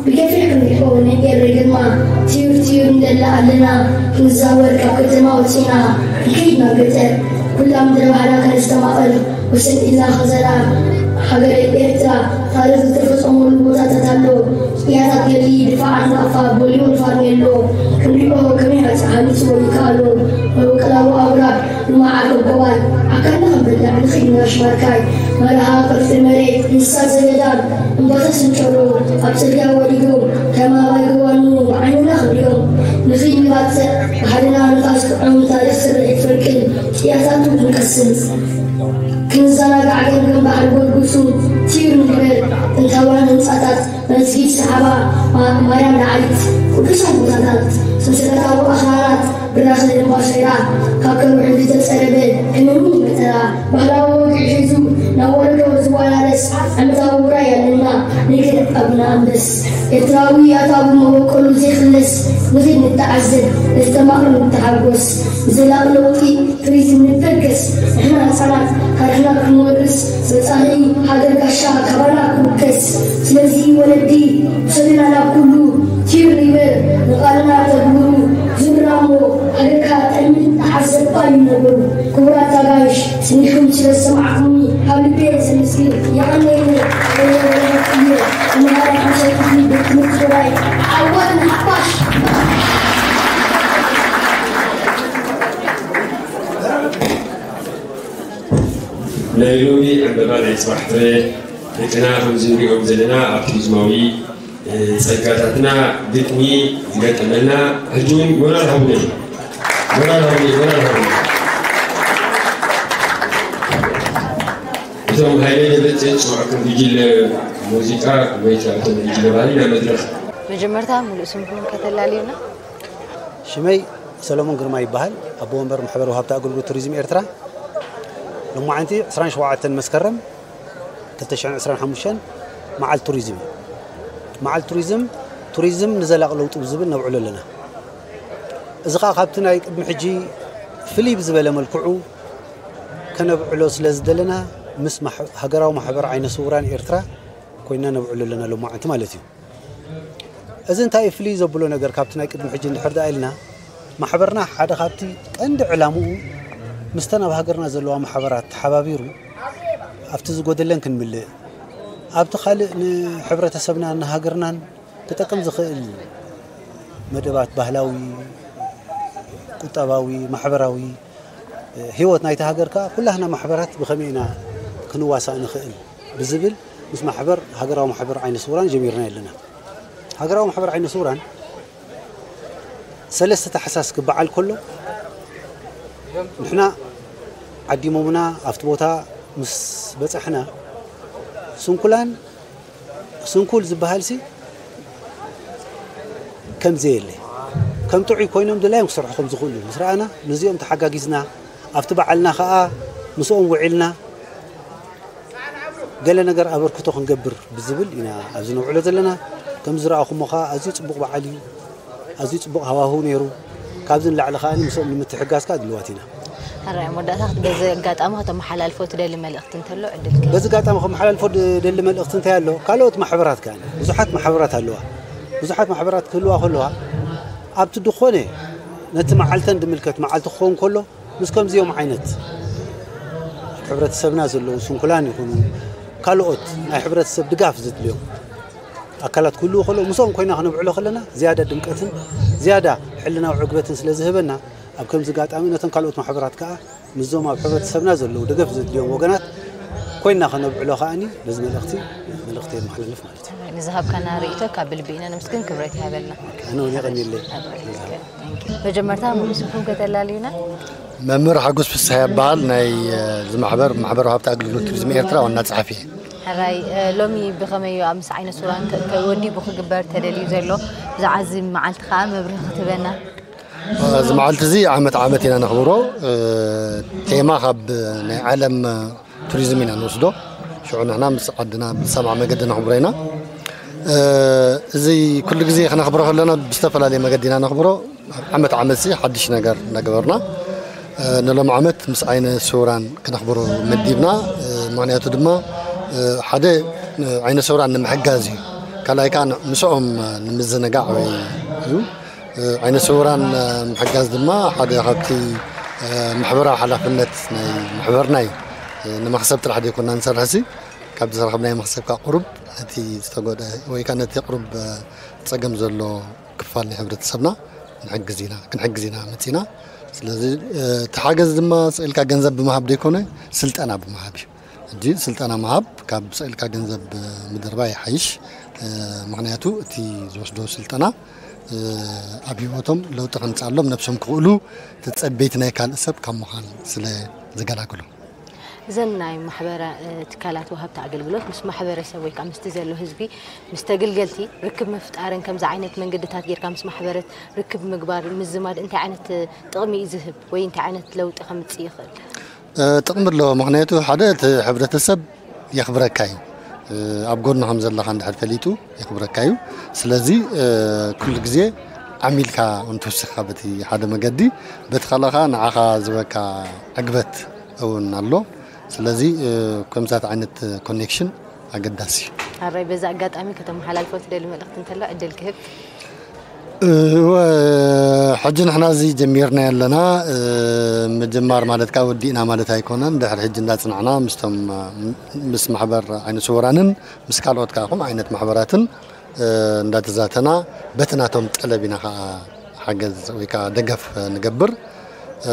ብገፊሕ ክንሪኦ ናይ ኤረ ግርማ ትዩር ትዩር ንደሊ ኣለና ክንዛወር ካብ ከተማ ወፂና ክንከይድ ናብ ገጠር ኩላ ምድረ ባሕራ ከነስተማቕር ወሰን ኢልና ከዘራ ሃገረ ኤርትራ ታሪኽ ዝተፈፀመሉ ቦታታት ኣሎ ቅያታት ገሊ ድፋዓት ናቕፋ ቦሊቦል ፋርሜሎ ክንሪኦ ከመይ ሃፀ ሃኒፅዎ ይከኣሎ መበቆላዊ ኣውራድ ንመዓር ጎባይ ኣካልና ክንበልዕ ንኽድ ንጋሽ ማርካይ መርሃ ቅርፂ መሬት እንስሳ ዘገዳም እምባታት ስንጨሮ ኣብ ፅርግያ ወዲጎም ከም ኣባይ ጎባኑ ብዓይንና ክንሪኦም ንኽድ ንባፅዕ ባሕርና ንፋስ ጥዑም ታሪኽ ስርሒት ፈርቅን ቅያታቱ ክንቀስን ክንዘናጋዕ ገምገም ባሕሪ ጎልጉሱ ቲር ንግበር ጥንታውያን ህንፃታት መስጊድ ሰሓባ ማርያም ዳዓይት ቅዱሳት ቦታታት ሰንሰለታዊ ኣኽራናት ብራኸ ደንባሶይራ ካብ ከውሒ ዝተፀረበ ከመይ መጠራ ባህላዊ ወግዒ ሒዙ ናብ ወለዶ ዝወራረስ ዓመታዊ ውራይ ኣለና ንግደት ኣቡነ ኣንበስ ኤርትራዊ ኣታዊ መበቆሉ ዘይኽለስ ንኺድ ንተዓዘብ ነስተማቕር ንተሓጎስ ንዘላቒ ለውጢ ቱሪዝም ንበገስ ንሕና ህፃናት ታሪኽና ክንወርስ መፃኢ ሃገር ጋሻ ካባና ክውከስ ስለዚ ወለዲ ውሰዱና ናብ ኩሉ ቲር ንበል ንቓልና ተግብሩ ዝብራሞ ሃገርካ ጠምን ተሓሰብባ ይነበሩ ክቡራት ኣጋይሽ ስኒኹም ስለ ዝሰማዕኩምኒ ካብ ልቤ ዘመስግን የቐነይኒ እየ መሃሪ ሓምሻይ ክፍሊ ቤት ትምህርቲ ትግራይ ዓወት ንሓፋሽ ናይ ሎሚ ዕምበባ ናይ ፅባሕ ፍረ ደቅና ከምዚ ንሪኦም ዘለና ኣብ ቱሪዝማዊ ፀጋታትና ግጥሚ ዝገጠመልና ሕጂ እውን ሞራል ሃቡና ሞራል ሃቡና ሞራል ሃቡና እቶም ሃይለ ደብረፅዮን ዝፅውዐኩም ጉጅለ ሙዚቃ ወይ ከዓ እቶም ጉጅለ ባህሊ ናብ መድረኽ መጀመርታ ሙሉእ ስምኩም ከተላልዩና ሽመይ ሰሎሞን ግርማ ይበሃል ኣቦ ወንበር ማሕበር ወሃብቲ ኣገልግሎት ቱሪዝም ኤርትራ ሎማዓንቲ ዕስራን ሸውዓተን መስከረም ክልተ ሽሕን ዕስራን ሓሙሽተን መዓል ቱሪዝም እዩ። መዓል ቱሪዝም ቱሪዝም ንዘላቂ ለውጢ ብዝብል ነብዕሎ ኣለና። እዚ ኸዓ ካብቲ ናይ ቅድሚ ሕጂ ፍልይ ብዝበለ መልክዑ ከነብዕሎ ስለ ዝደለና፣ ምስ ማሕ-፣ ሃገራዊ ማሕበር ዓይነ ስውራን ኤርትራ ኮይና ነብዕሎ ኣለና ሎማዓንቲ ማለት እዩ። እዚ እንታይ እዩ ፍልይ ዘብሎ ነገር ካብቲ ናይ ቅድሚ ሕጂ እንድሕር ደኣ ኢልና፣ ማሕበርና ሓደ ካብቲ ቀንዲ ዕላምኡ፣ ምስተን ኣብ ሃገርና ዘለዋ ማሕበራት ተሓባቢሩ ኣብቲ ዝጎደለን ክንምልእ፣ ኣብቲ ካልእ ንሕብረተሰብናን ንሃገርናን ክጠቅም ዝኽእል መደባት ባህላዊ፣ ቁጠባዊ፣ ማሕበራዊ፣ እ፣ ህይወት ናይቲ ሃገር ከኣ ኩላህና ማሕበራት ብኸመይ ኢና ክንዋሳእ ንኽእል ብዝብል ምስ ማሕበር፣ ሃገራዊ ማሕበር ዓይነ ስውራን ጀሚርና ኣለና። ሃገራዊ ማሕበር ዓይነ ስውራን ሰለስተ ታሕሳስ ክበዓል ከሎ ንሕና ዓዲሞምና ኣብቲ ቦታ ምስ በጻሕና ስንኩላን ስንኩል ዝበሃልሲ ከም ዘየለ፣ ከም ጥዑይ ኮይኖም ድላዮም ክሰርሑ ከም ዝኽእሉ ምስ ረኣና፣ ነዚኦም ተሓጋጊዝና፣ ኣብቲ በዓልና ኸኣ ምስኦም ውዒልና፣ ገለ ነገር ኣበርክቶ ክንገብር ብዝብል ኢና ኣብዚ ነውዕሎ ዘለና። ከም ዝረኣኹሞ ኸኣ ኣዝዩ ጽቡቕ በዓል እዩ። ኣዝዩ ጽቡቕ ሃዋህው ነይሩ። ካብዚ ንላዕሊ ከኣ ምስኦም ንምትሕጋዝ ከኣ ድልዋት ኢና። ሕራይ፣ መወዳእታ በዚ ኣጋጣሚ ከተመሓላልፎ ትደሊ መልእኽቲ እንተሎ ዕድል ክህብ። በዚ ኣጋጣሚ ከመሓላልፎ ድደሊ መልእኽቲ እንታይ ኣሎ? ካልኦት ማሕበራት ከኣ፣ ብዙሓት ማሕበራት ኣለዋ። ብዙሓት ማሕበራት ክህልዋ ከለዋ፣ ኣብቲ ድኾነ ነቲ መዓልተን ድምልከት መዓልቲ ክኸውን ከሎ፣ ምስ ከምዚኦም ዓይነት ኣብ ሕብረተሰብና ዘለዉ ስንኩላን ይኹኑ፣ ካልኦት ናይ ሕብረተሰብ ድጋፍ ዘድልዮም ኣካላት ክህልዉ ከለዉ፣ ምስኦም ኮይና ክነብዕሎ ከለና፣ ዝያዳ ድምቀትን ዝያዳ ሕልናዊ ዕግበትን ስለ ዝህበና፣ ኣብ ከምዚ ኣጋጣሚ ነተን ካልኦት ማሕበራት ከኣ ምስዞም ኣብ ሕብረተሰብና ዘለዉ ደገፍ ዘድልዮም ወገናት ኮይና ከነብዕሎ ከኣኒ፣ በዚ መልእኽቲ፣ መልእኽቲ የመሓላልፍ ማለት እዩ። ንዝሃብካና ርእይቶ ካብ ብልቢ ኢና ነመስግን፣ ክብረት ይሃበልና። ኣነ እውን የቐንየለይ። መጀመርታ ሙሉ ስምኩም ከተላልዩና? መምህር ሓጎስ ፍስሓ ይበሃል። ናይ፣ እ፣ እዚ ማሕበር፣ ማሕበራዊ ሃብቲ ኣገልግሎት ቱሪዝም ኤርትራ ዋና ጸሓፊ እየ። ሕራይ፣ እ፣ ሎሚ ብኸመይ እዩ ኣብ ምስ ዓይነ ስውራን ከ-፣ ከ-፣ ወዲቡ ክግበር ተደልዩ ዘሎ? ብዛዕባ እዚ መዓልቲ ከኣ መብርሂ ክትህበና። እዚ መዓልቲ እዚ ዓመት ዓመት ኢና ነኽብሮ። እ፣ ቴማ ካብ ናይ ዓለም ቱሪዝም ኢና ንወስዶ። ሽዑ ንሕና ምስ ዓድና ብዝሰማዕ መገዲ ነኽብሮ ኢና። እ፣ እዚ ኩሉ ግዜ ክነኽብሮ ከለና ብዝተፈላለየ መገዲ ኢና ነኽብሮ። ዓመት ዓመት እዚ ሓድሽ ነገር እናገበርና፣ እ፣ ንሎም ዓመት ምስ ዓይነ ስውራን ክነኽብሮ መዲብና። እ፣ ምኽንያቱ ድማ፣ እ፣ ሓደ፣ እ፣ ዓይነ ስውራን ንምሕጋዝ እዩ። ካልኣይ ከዓ ን-፣ ምስኦም ንምዝንጋዕ ወይ እዩ። እ፣ ዓይነ ስውራን፣ እ፣ ምሕጋዝ ድማ ሓደ ካብቲ፣ እ፣ ማሕበራዊ ሓላፍነት ናይ ማሕበርና እዩ። እ፣ ንመኽሰብ ጥራሕ ዘይኮንና ንሰርሕሲ፣ ካብ ዝረኸብናዮ መኽሰብ ከዓ ቁሩብ ነቲ ዝተጎድአ ወይ ከዓ ነቲ ቁሩብ፣ እ፣ ጸገም ዘሎ ክፋል ናይ ሕብረተሰብና ንሕግዝ ኢና፣ ክንሕግዝ ኢና መጺና። ስለዚ፣ እ፣ እቲ ሓገዝ ድማ ስቕ ኢልካ ገንዘብ ብምሃብ ዘይኮነ፣ ስልጠና ብምሃብ እዩ። ሕጂ ስልጠና ምሃብ ካብ ስቕ ኢልካ ገንዘብ ምድርባይ ይሓይሽ። እ፣ ምኽንያቱ እቲ ዝወስዶ ስልጠና፣ እ፣ ኣብ ህይወቶም ለውጢ ከምጽኣሎም ነብሶም ክኽእሉ ተጸበይቲ ናይ ካልእ ሰብ ካብ ምዃን ስለ ዝገላግሉ። እዘን ናይ ማሕበረ-፣ እ፣ ትካላት ወሃብቲ ኣገልግሎት ምስ ማሕበረሰብ ወይ ከዓ ምስቲ ዘሎ ህዝቢ፣ ምስ ተገልገልቲ ርክብ ምፍጣርን ከምዚ ዓይነት መንገድታት ጌርካ ምስ ማሕበረት ርክብ ምግባር፣ ምዝማድ እንታይ ዓይነት ጥቕሚ እዩ ዝህብ ወይ እንታይ ዓይነት ለውጢ ከምጽእ ይኽእል? እ፣ ጥቕሚ ኣለዎ። ምኽንያቱ ሓደ እቲ ሕብረተሰብ የኽብረካ እዩ። እ፣ ኣብ ጎኑ ከም ዘለኻ እንድሕር ፈሊጡ የኽብረካ እዩ። ስለዚ፣ እ፣ ኩሉ ግዜ ዓሚልካ እንትውስኻ በቲ ሓደ መገዲ፣ በቲ ካልእ ኸዓ ንዓኻ ዝህበካ ዕግበት እውን ኣሎ። ስለዚ፣ እ፣ ከምዚታት ዓይነት ኮኔክሽን ኣገዳሲ እዩ። ኣራይ፣ በዚ ኣጋጣሚ ከተመሓላልፎ ትደሊ መልእኽቲ እንተሎ ዕድል ክህብ። እወ፣ ሕጂ ንሕና እዚ ጀሚርና ኣለና። እ፣ ምጅማር ማለት ከኣ ወዲእና ማለት ኣይኮነን። ድሕሪ ሕጂ እንዳጽናዕና ምስቶም፣ እ፣ ምስ ማሕበር ዓይነ ስውራንን ምስ ካልኦት ከኣ ከምኡ ዓይነት ማሕበራትን፣ እ፣ እንዳተዛተና በቲ ናቶም ጠለብ ኢና ከኣ ሓገዝ ወይ ከኣ ደገፍ ንገብር። እ፣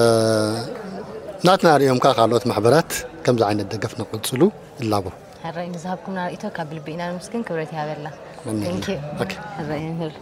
ናትና ርእዮም ከኣ ካልኦት ማሕበራት ከምዚ ዓይነት ደገፍ ንቕጽሉ እላቦ። ሕራይ፣ ንዝሃብኩምና ርእይቶ ካብ ብልቢ ኢና ነመስግን፣ ክብረት ይሃበልና። ኣሜን። Thank you። ኦኬ። ሕራይ ይሁን።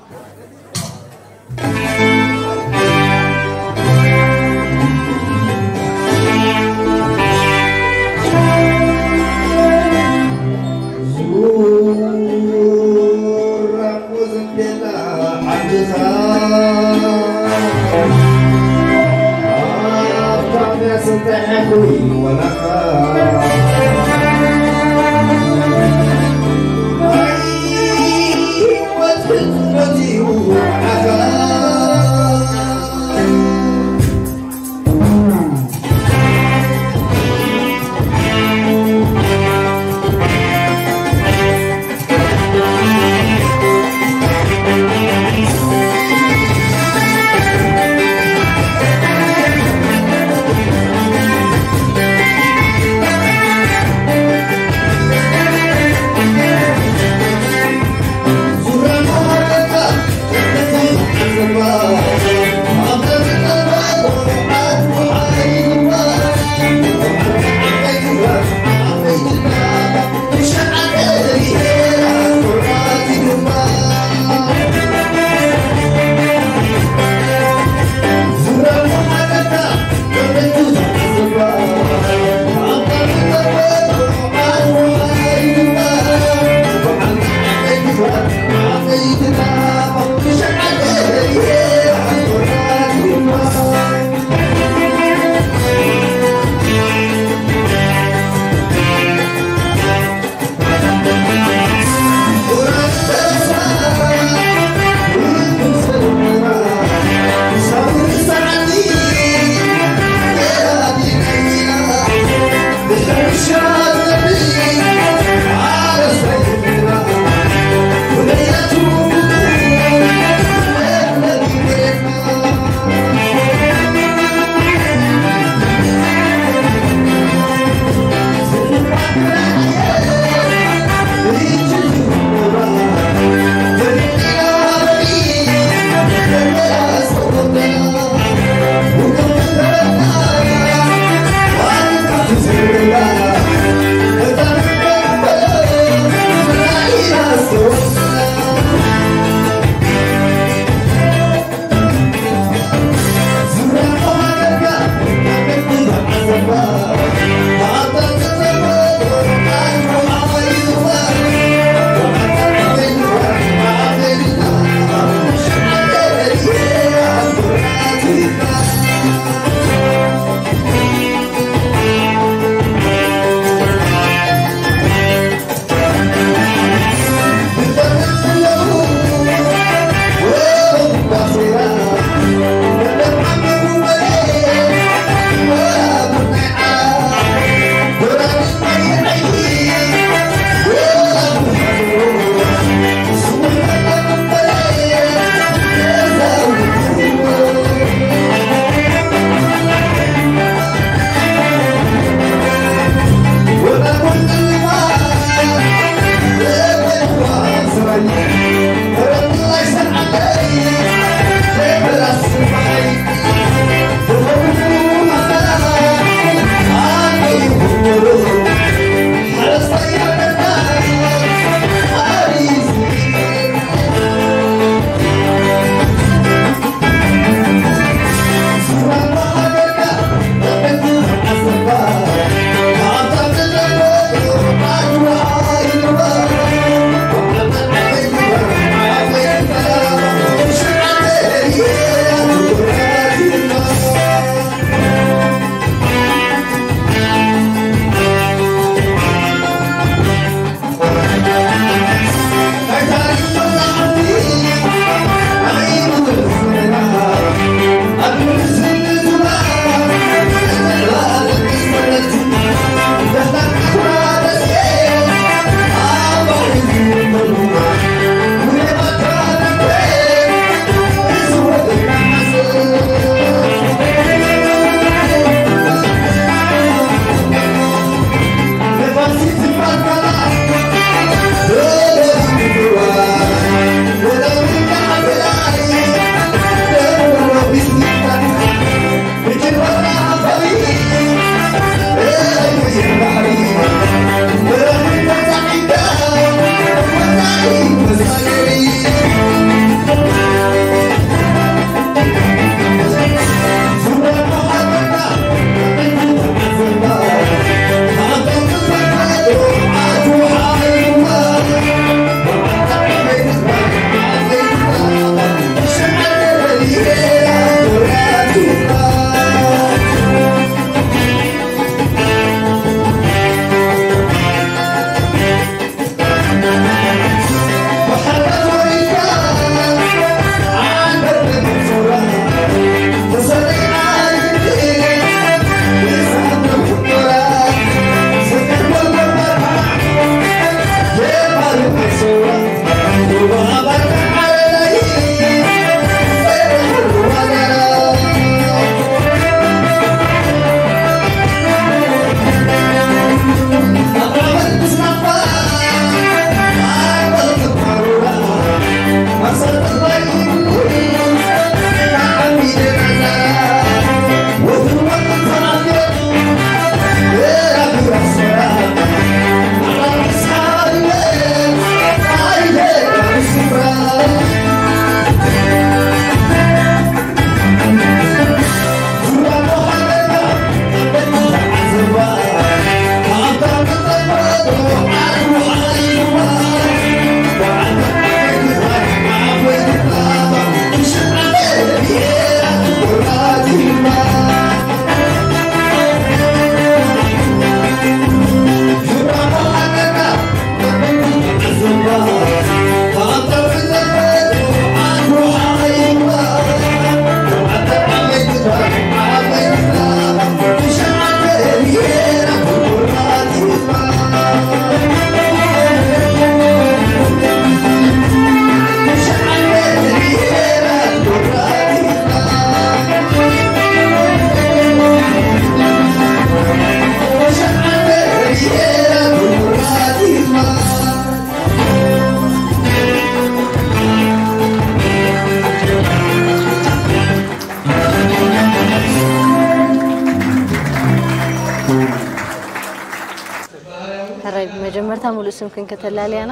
ሙሉእ ስምክን ከተላልያና?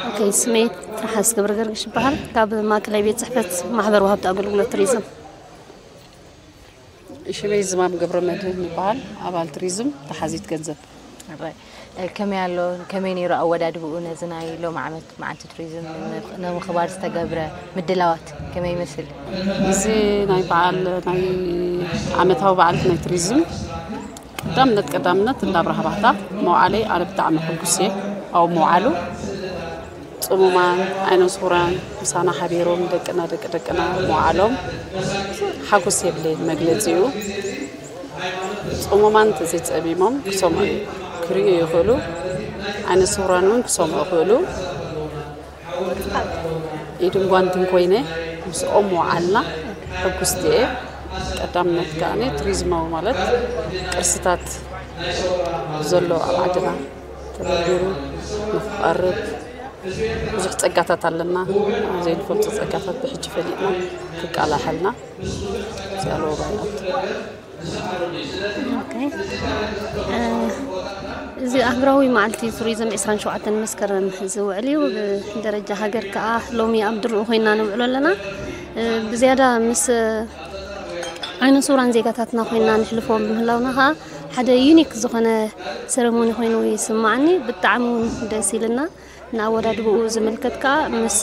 ኦኬ፣ ስመይ ትርሓስ ገብረ ገርግሽ ይበሃል። ካብ ማእከላይ ቤት ጽሕፈት ማሕበር ወሃብቲ ኣገልግሎት ቱሪዝም። ሽመይ ዝማም ገብረ መድህን ይበሃል፣ ኣባል ቱሪዝም ተሓዚት ገንዘብ። ሕራይ። እ፣ ከመይ ኣሎ፣ ከመይ ነይሩ ኣወዳድብኡ ነዚ ናይ ሎም ዓመት መዓልቲ ቱሪዝም ንምኽ-፣ ንምኽባር ዝተገብረ ምድላዋት ከመይ ይመስል? እዚ ናይ በዓል፣ ናይ ዓመታዊ በዓል ናይ ቱሪዝም ቀዳምነት፣ ቀዳምነት እንዳ ኣብርሃ ባህታ መውዓለይ ኣነ ብጣዕሚ ሕጉስ እየ። ኣብ መውዓሉ ጽሙማን ዓይነ ስውራን ምሳና ሓቢሮም ደቅና ደቂ ደቅና መውዓሎም ሓጎስ የብለይን መግለጺኡ። ጽሙማን እንተዘይጸሚሞም ክሰምዑ ክርእዩ ይኽእሉ፣ ዓይነ ስውራን እውን ክሰምዑ ይኽእሉ። ኢድን ጓንትን ኮይነ ምስኦም መውዓልና ሕጉስቲ እየ። ቀዳምነት ከኣ ቱሪዝማዊ ማለት ቅርስታት ዘሎ ኣብ ዓድና ተበርቢሩ ንክቐርብ ብዙሕ ጸጋታት ኣለና። ዘይንፈልጦ ጸጋታት ብሕጂ ፈሊጥና ክቃላሓልና ዝኣለዎ ባይኣት። ኦኬ። እ፣ እዚ ኣህጉራዊ መዓልቲ ቱሪዝም ዕስራን ሸውዓተን መስከረም ዝውዕል እዩ። ብደረጃ ሃገር ከኣ ሎሚ ኣብ ድርኡ ኮይና ንውዕሎ ኣለና። እ፣ ብዝያዳ ምስ ዓይነ ስውራን ዜጋታትና ኮይና ንሕልፎ ብምህላውና ከኣ ሓደ ዩኒክ ዝኾነ ሰረሞኒ ኮይኑ ይስማዓኒ። ብጣዕሚ እውን ደስ ኢልና። ንኣወዳድብኡ ዝምልከት ከኣ ምስ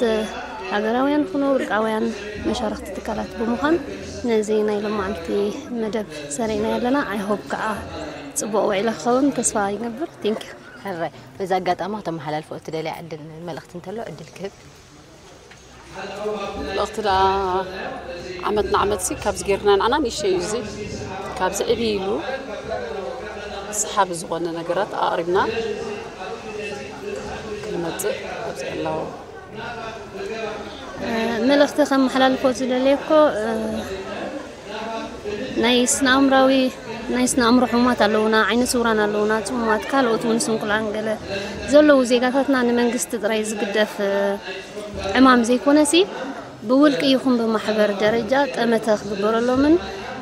ሃገራውያን ይኹኑ ውልቃውያን መሻርኽቲ ትካላት ብምዃን ነዚ ናይ ሎማዓንቲ መደብ ሰሪዕና ኣለና። ኣይ ሆፕ ከኣ ጽቡቕ ውዒላ ክኸውን ተስፋ ይገብር። ቴንክ ዩ። ሕራይ፣ በዚ ኣጋጣሚ ከተመሓላልፎ እትደልያ ዕድል፣ መልእኽቲ እንተሎ ዕድል ክህብ። መልእኽቲ ደኣ ዓመት ንዓመት ሲ ካብዚ ጌርና ንዓና ንእሽተይ እዩ እዚ። ካብዚ ዕብይ ኢሉ ሰሓቢ ዝኾነ ነገራት ኣቕሪብና ክንመጽእ ኣብዚ ኣለዎ። እ፣ መልእኽቲ ከመሓላልፎ ዝደለየ እኮ፣ እ፣ ናይ ስነ ኣእምራዊ፣ ናይ ስነ ኣእምሮ ሕሙማት ኣለውና፣ ዓይነ ስውራን ኣለውና፣ ጽሙማት፣ ካልኦት እውን ስንኩላን ገለ ዘለዉ ዜጋታትና ንመንግስቲ ጥራይ ዝግደፍ፣ እ፣ ዕማም ዘይኮነሲ፣ ብውልቂ ይኹን ብማሕበር ደረጃ ጠመተ ክግበረሎምን፣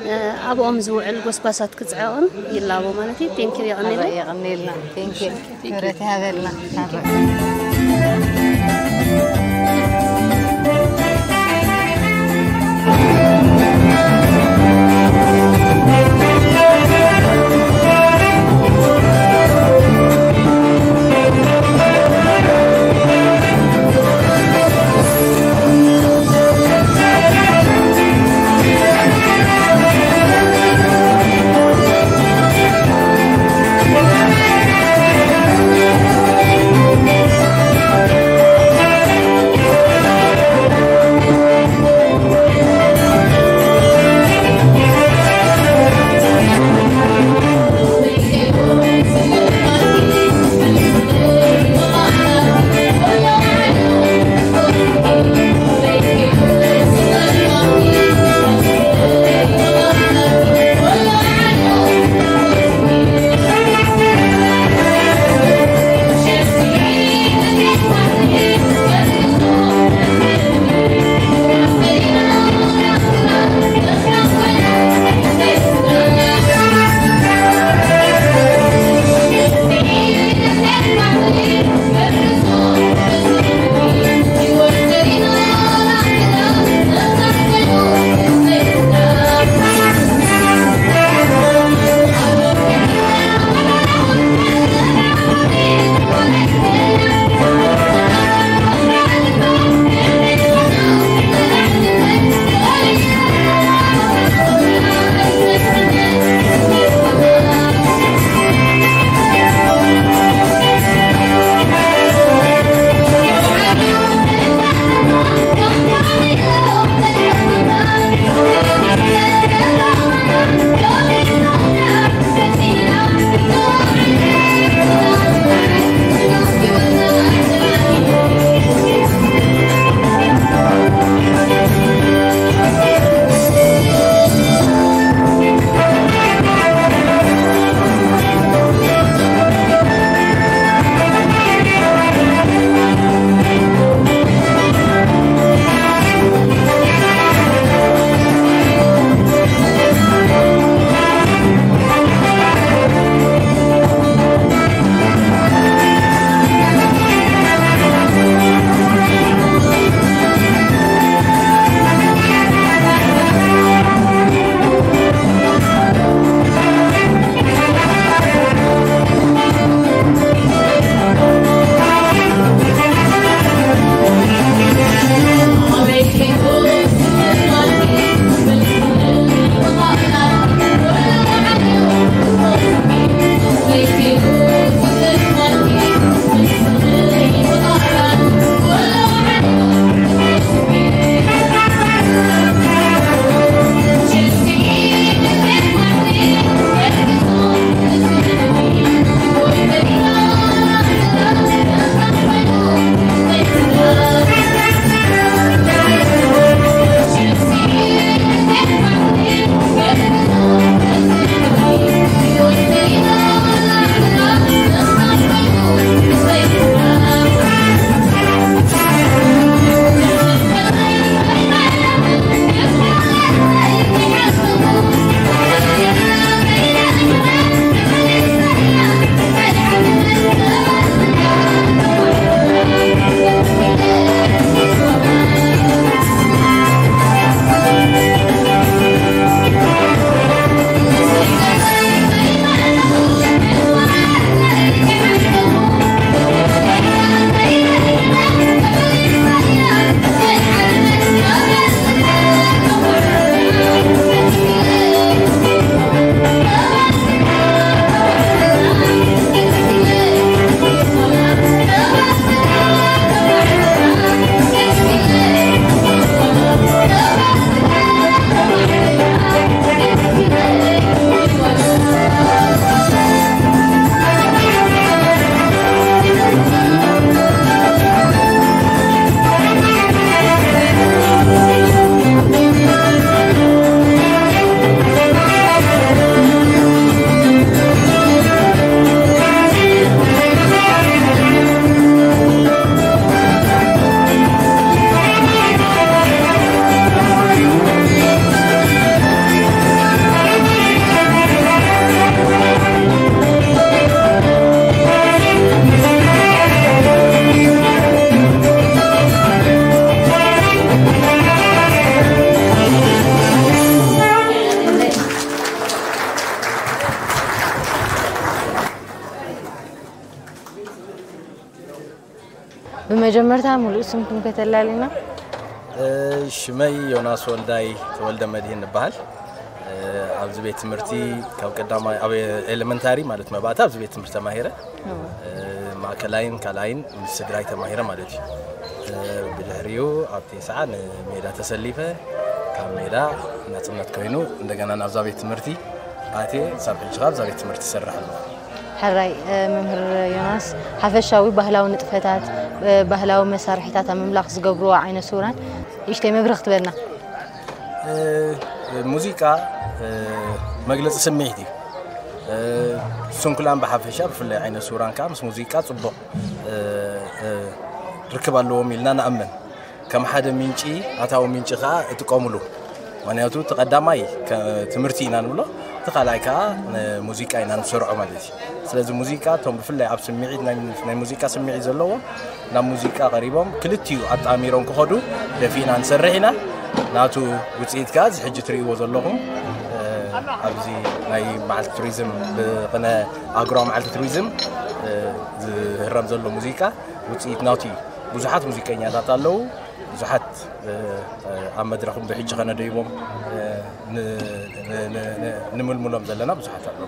እ፣ ኣብኦም ዝውዕል ጎስጓሳት ክጽዕቕን ይላቦ ማለት እዩ። ቴንክ ዩ፣ የቐንየልና። የቐንየልና። ቴንክ ዩ። ክብረት ይሃበልና። መጀመርታ ሙሉእ ስምኩም ከተላልና? ሽመይ ዮናስ ወልዳይ ተወልደ መድህን እበሃል። ኣብዚ ቤት ትምህርቲ ካብ ቀዳማይ ኣብ ኤሌመንታሪ ማለት መባእታ ኣብዚ ቤት ትምህርቲ ተማሂረ። ማእከላይን ካልኣይን ምስ ስድራይ ተማሂረ ማለት እዩ። ብድሕሪኡ ኣብ ቴስዓ ንሜዳ ተሰሊፈ፣ ካብ ሜዳ ናጽነት ኮይኑ እንደገና ናብዛ ቤት ትምህርቲ ኣትየ፣ ሳብ ሕጂ ካብ እዛ ቤት ትምህርቲ ይሰርሕ ኣለኹ። ሕራይ መምህር ዮናስ፣ ሓፈሻዊ ባህላዊ ንጥፈታት፣ ባህላዊ መሳርሒታት ኣብ ምምላኽ ዝገብርዎ ዓይነት ስውራን ንእሽተይ መብርህ ክትበልና? ሙዚቃ መግለፂ ስምዒት እዩ። ስንኩላን ብሓፈሻ ብፍላይ ዓይነት ስውራን ከዓ ምስ ሙዚቃ ፅቡቕ ርክብ ኣለዎም ኢልና ንኣምን። ከም ሓደ ምንጪ ኣታዊ ምንጪ ከዓ እጥቀምሉ። ምክንያቱ እቲ ቀዳማይ ትምህርቲ ኢና ንብሎ፣ እቲ ካልኣይ ከዓ ሙዚቃ ኢና ንሰርዖ ማለት እዩ። ስለዚ ሙዚቃ እቶም ብፍላይ ኣብ ስምዒት ናይ ሙዚቃ ስምዒት ዘለዎ ናብ ሙዚቃ ቀሪቦም ክልቲኡ ኣጣሚሮም ክኸዱ ደፊእና ንሰርሕ ኢና። ናቱ ውፅኢት ከዓ እዚ ሕጂ ትርእይዎ ዘለኹም ኣብዚ ናይ መዓልቲ ቱሪዝም ብቅነ ኣግራው መዓልቲ ቱሪዝም ዝህረም ዘሎ ሙዚቃ ውፅኢት ናቱ እዩ። ብዙሓት ሙዚቀኛታት ኣለዉ። ብዙሓት ኣብ መድረኽ ብሕጂ ከነደይቦም ንምልምሎም ዘለና ብዙሓት ኣለዉ።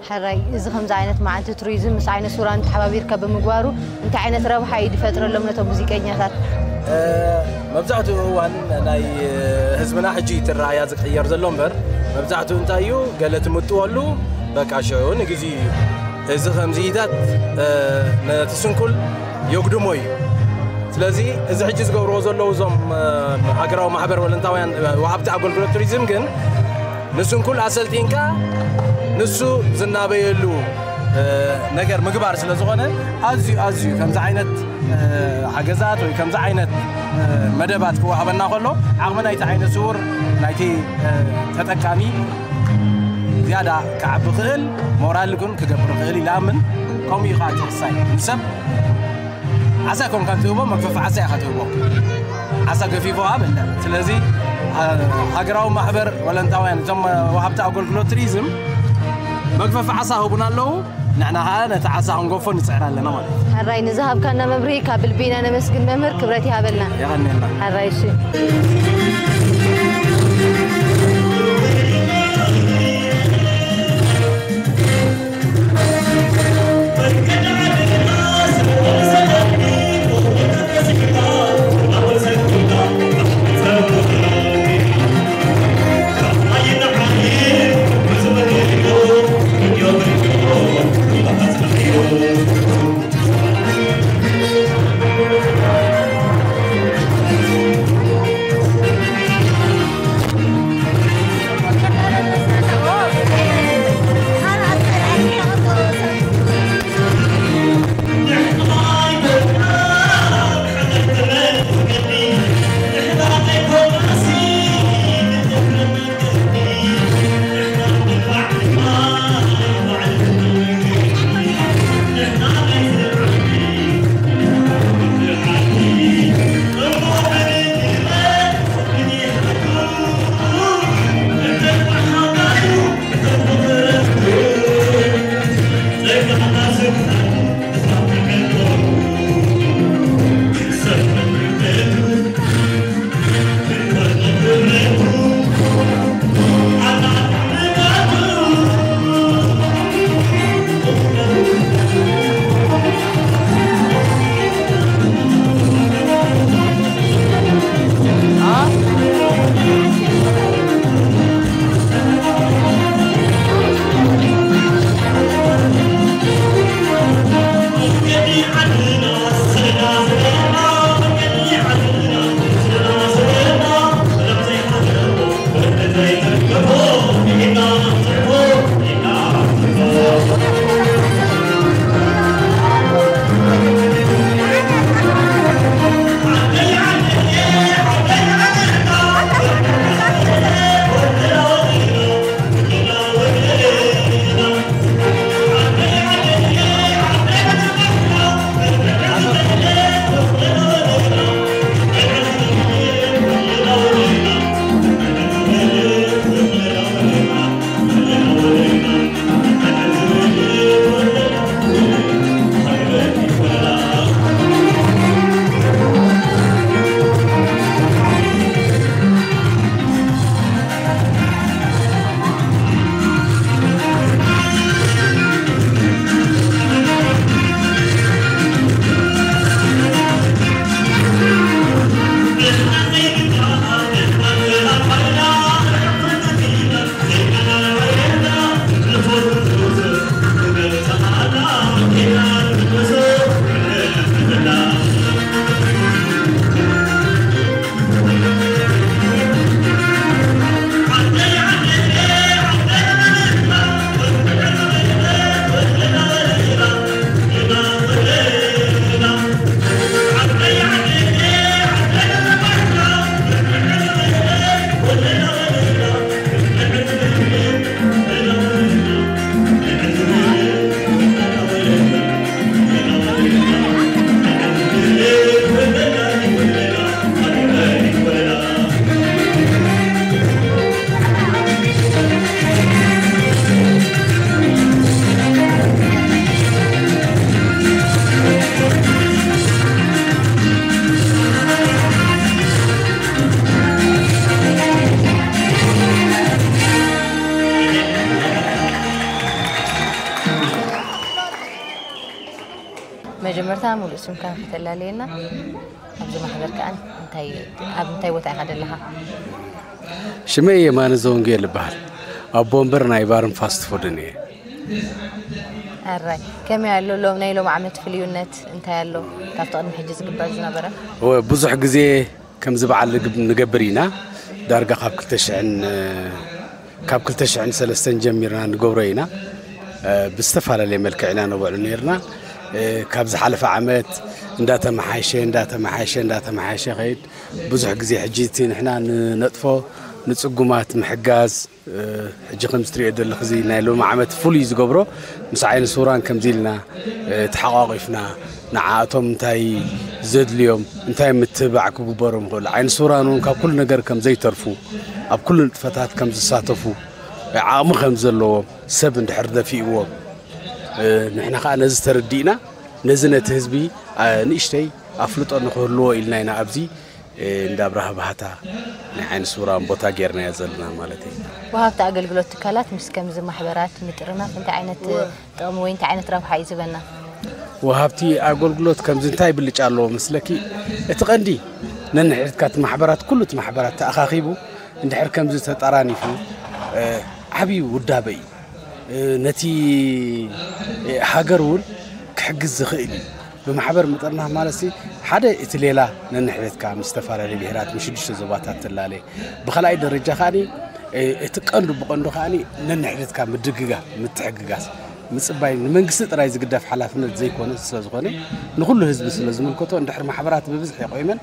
ሕራይ፣ እዚ ከምዚ ዓይነት መዓልቲ ቱሪዝም ምስ ዓይነት ሱራን ተሓባቢርካ ብምግባሩ እንታይ ዓይነት ረብሓ እዩ ዝፈጥረሎም ነቶም ሙዚቀኛታት? መብዛሕትኡ እዋን ናይ ህዝብና ሕጂ ትረኣያ ዝቀየር ዘሎ እምበር መብዛሕትኡ እንታይ እዩ ገለ ትምጥወሉ በቃ ሽዑ ንግዜ እዩ። እዚ ከምዚታት ነቲ ስንኩል የጉድሞ እዩ። ስለዚ እዚ ሕጂ ዝገብርዎ ዘለዉ እዞም ሃገራዊ ማሕበር ወለንታውያን ወሃብቲ ኣገልግሎት ቱሪዝም ግን ንስንኩል ኣሰልጢንካ ንሱ ዝናበየሉ ነገር ምግባር ስለ ዝኾነ ኣዝዩ ኣዝዩ ከምዚ ዓይነት ሓገዛት ወይ ከምዚ ዓይነት መደባት ክወሃበና ከሎ ዓቕሚ ናይቲ ዓይነ ስውር ናይቲ ተጠቃሚ ዝያዳ ክዓቢ ክእል ሞራል ግን ክገብር ክእል ኢላምን ከምኡ እዩ ከዓ ተወሳይ ንሰብ ዓሳ ኮንካ ትህቦ መግፈፊ ዓሳ ኢኻ ትህቦ ዓሳ ገፊፎ በለ ስለዚ ሃገራዊ ማሕበር ወለንታውያን እዞም ወሃብቲ ኣገልግሎት ቱሪዝም መግፈፊ ዓሳ ህቡና ኣለዉ ንሕና ከዓ ነቲ ዓሳ ክንገፎ ንፅዕር ኣለና ማለት እዩ። ሕራይ ንዝሃብካና መብርሂ ካብ ልቢ ኢና ነመስግን መምህር ክብረት ይሃበልና። የቐንየልና። ሕራይ እሺ። ሙሉእ ስምካ ከተላለየና፣ ኣብዚ ማሕበር ከኣ እንታይ፣ ኣብ እንታይ ቦታ ኢኻ ዘለኻ? ሽመይ የማነ ዘወንጌል ይበሃል። ኣቦ ወንበር ናይ ባርን ፋስት ፉድን እየ። ኣራይ፣ ከመይ ኣሎ ሎም-፣ ናይ ሎም ዓመት ፍልዩነት እንታይ ኣሎ ካብቲ ቅድሚ ሕጂ ዝግበር ዝነበረ? እወ፣ ብዙሕ ግዜ ከምዚ በዓል ንግብ-፣ ንገብር ኢና። ዳርጋ ካብ ክልተ ሽሕን፣ ካብ ክልተ ሽሕን ሰለስተን ጀሚርና ንገብሮ ኢና። እ፣ ብዝተፈላለየ መልክዕ ኢና ነብዕሉ ነይርና። እ፣ ካብ ዝሓለፈ ዓመት እንዳተመሓየሸ፣ እንዳተመሓየሸ፣ እንዳተመሓየሸ ኸይድ። ብዙሕ ግዜ ሕጂ እቲ ንሕና ንነጥፎ ንጽጉማት ምሕጋዝ፣ እ፣ ሕጂ ከም እትርእዮ ዘለኽ እዚ ናይ ሎሚ ዓመት ፍሉይ ዝገብሮ፣ ምስ ዓይኒ ስውራን ከምዚ ኢልና፣ እ፣ ተሓቋቒፍና፣ ንዓኣቶም እንታይ ዘድልዮም፣ እንታይ ምትብባዕ ክግበሮም ይኽእል። ዓይኒ ስውራን እውን ካብ ኩሉ ነገር ከም ዘይተርፉ፣ ኣብ ኩሉ ንጥፈታት ከም ዝሳተፉ፣ እ፣ ዓቕሚ ከም ዘለዎም፣ ሰብ እንድሕር ደፊእዎም፣ እ፣ ንሕና ኸኣ ነዚ ተረዲእና፣ ነዚ ነቲ ህዝቢ፣ እ፣ ንእሽተይ ኣፍልጦ ንኽህልዎ ኢልና ኢና ኣብዚ እ፣ እንዳ ኣብርሃ ባህታ ናይ ዓይኒ ስውራን ቦታ ጌርናዮ ዘለና ማለት እዩ። ወሃብቲ ኣገልግሎት ትካላት ምስ ከምዚ ማሕበራት ምጥርናፍ እንታይ ዓይነት ጥቕሚ ወይ እንታይ ዓይነት ረብሓ እዩ ዝህበና? ወሃብቲ ኣገልግሎት ከምዚ እንታይ ብልጫ ኣለዎ መስለኪ? እቲ ቀንዲ ነንሕድካ እቲ ማሕበራት፣ ኩሉ እቲ ማሕበራት ተኣኻኺቡ እንድሕር ከምዚ ተጠራኒፉ፣ እ፣ ዓብዪ ውዳበ እዩ። እ፣ ነቲ፣ እ፣ ሃገር እውን ክሕግዝ ዝኽእል እዩ። ብማሕበር ምጥርናፍ ማለት ሲ፣ ሓደ እቲ ሌላ ነንሕድሕድካ ምስ ዝተፈላለዩ ብሄራት፣ ምስ ሽዱሽተ ዞባታት ትላለ። ብኻልኣይ ደረጃ ከኣኒ፣ እ፣ እቲ ቀንዱ ብቐንዱ ከኣኒ ነንሕድሕድካ ምድግጋፍ፣ ምትሕግጋዝ፣ ምጽባይ ንመንግስቲ ጥራይ ዝግደፍ ሓላፍነት ዘይኮነ ስለ ዝኾነ፣ ንኹሉ ህዝቢ ስለ ዝምልከቶ፣ እንድሕር ማሕበራት ብብዝሒ ቆይመን፣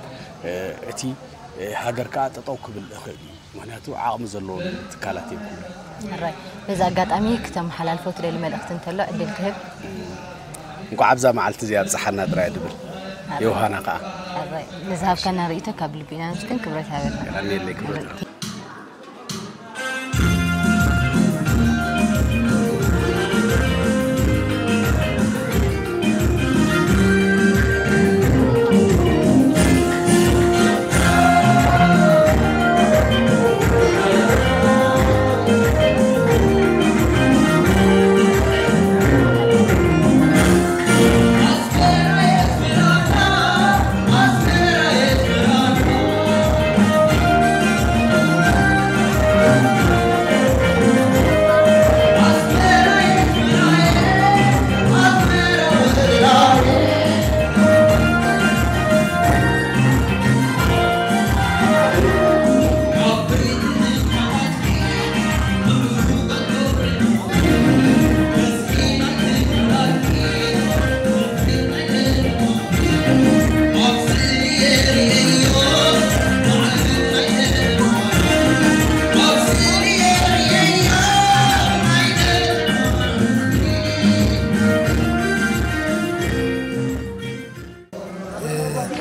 እ፣ እቲ፣ እ፣ ሃገር ከኣ ጠጠው ክብል ይኽእል እዩ። ምኽንያቱ ዓቕሚ ዘለዎም ትካላት እዮም ኩሎም። ሕራይ፣ በዚ ኣጋጣሚ ክተመሓላልፎ ትደሊ መልእኽቲ እንተሎ ዕድል ክህብ። እንኳዕ ኣብዛ መዓልቲ እዚኣ ኣብጽሓና ጥራይ ድብል። ሕራይ። ዮሃና ከኣ። ሕራይ፣ ንዝሃብካና ርእይቶ ካብ ልቢ ኢና ነመስግን፣ ክብረት ይሃበልና። የቐንየለይ ክብረት።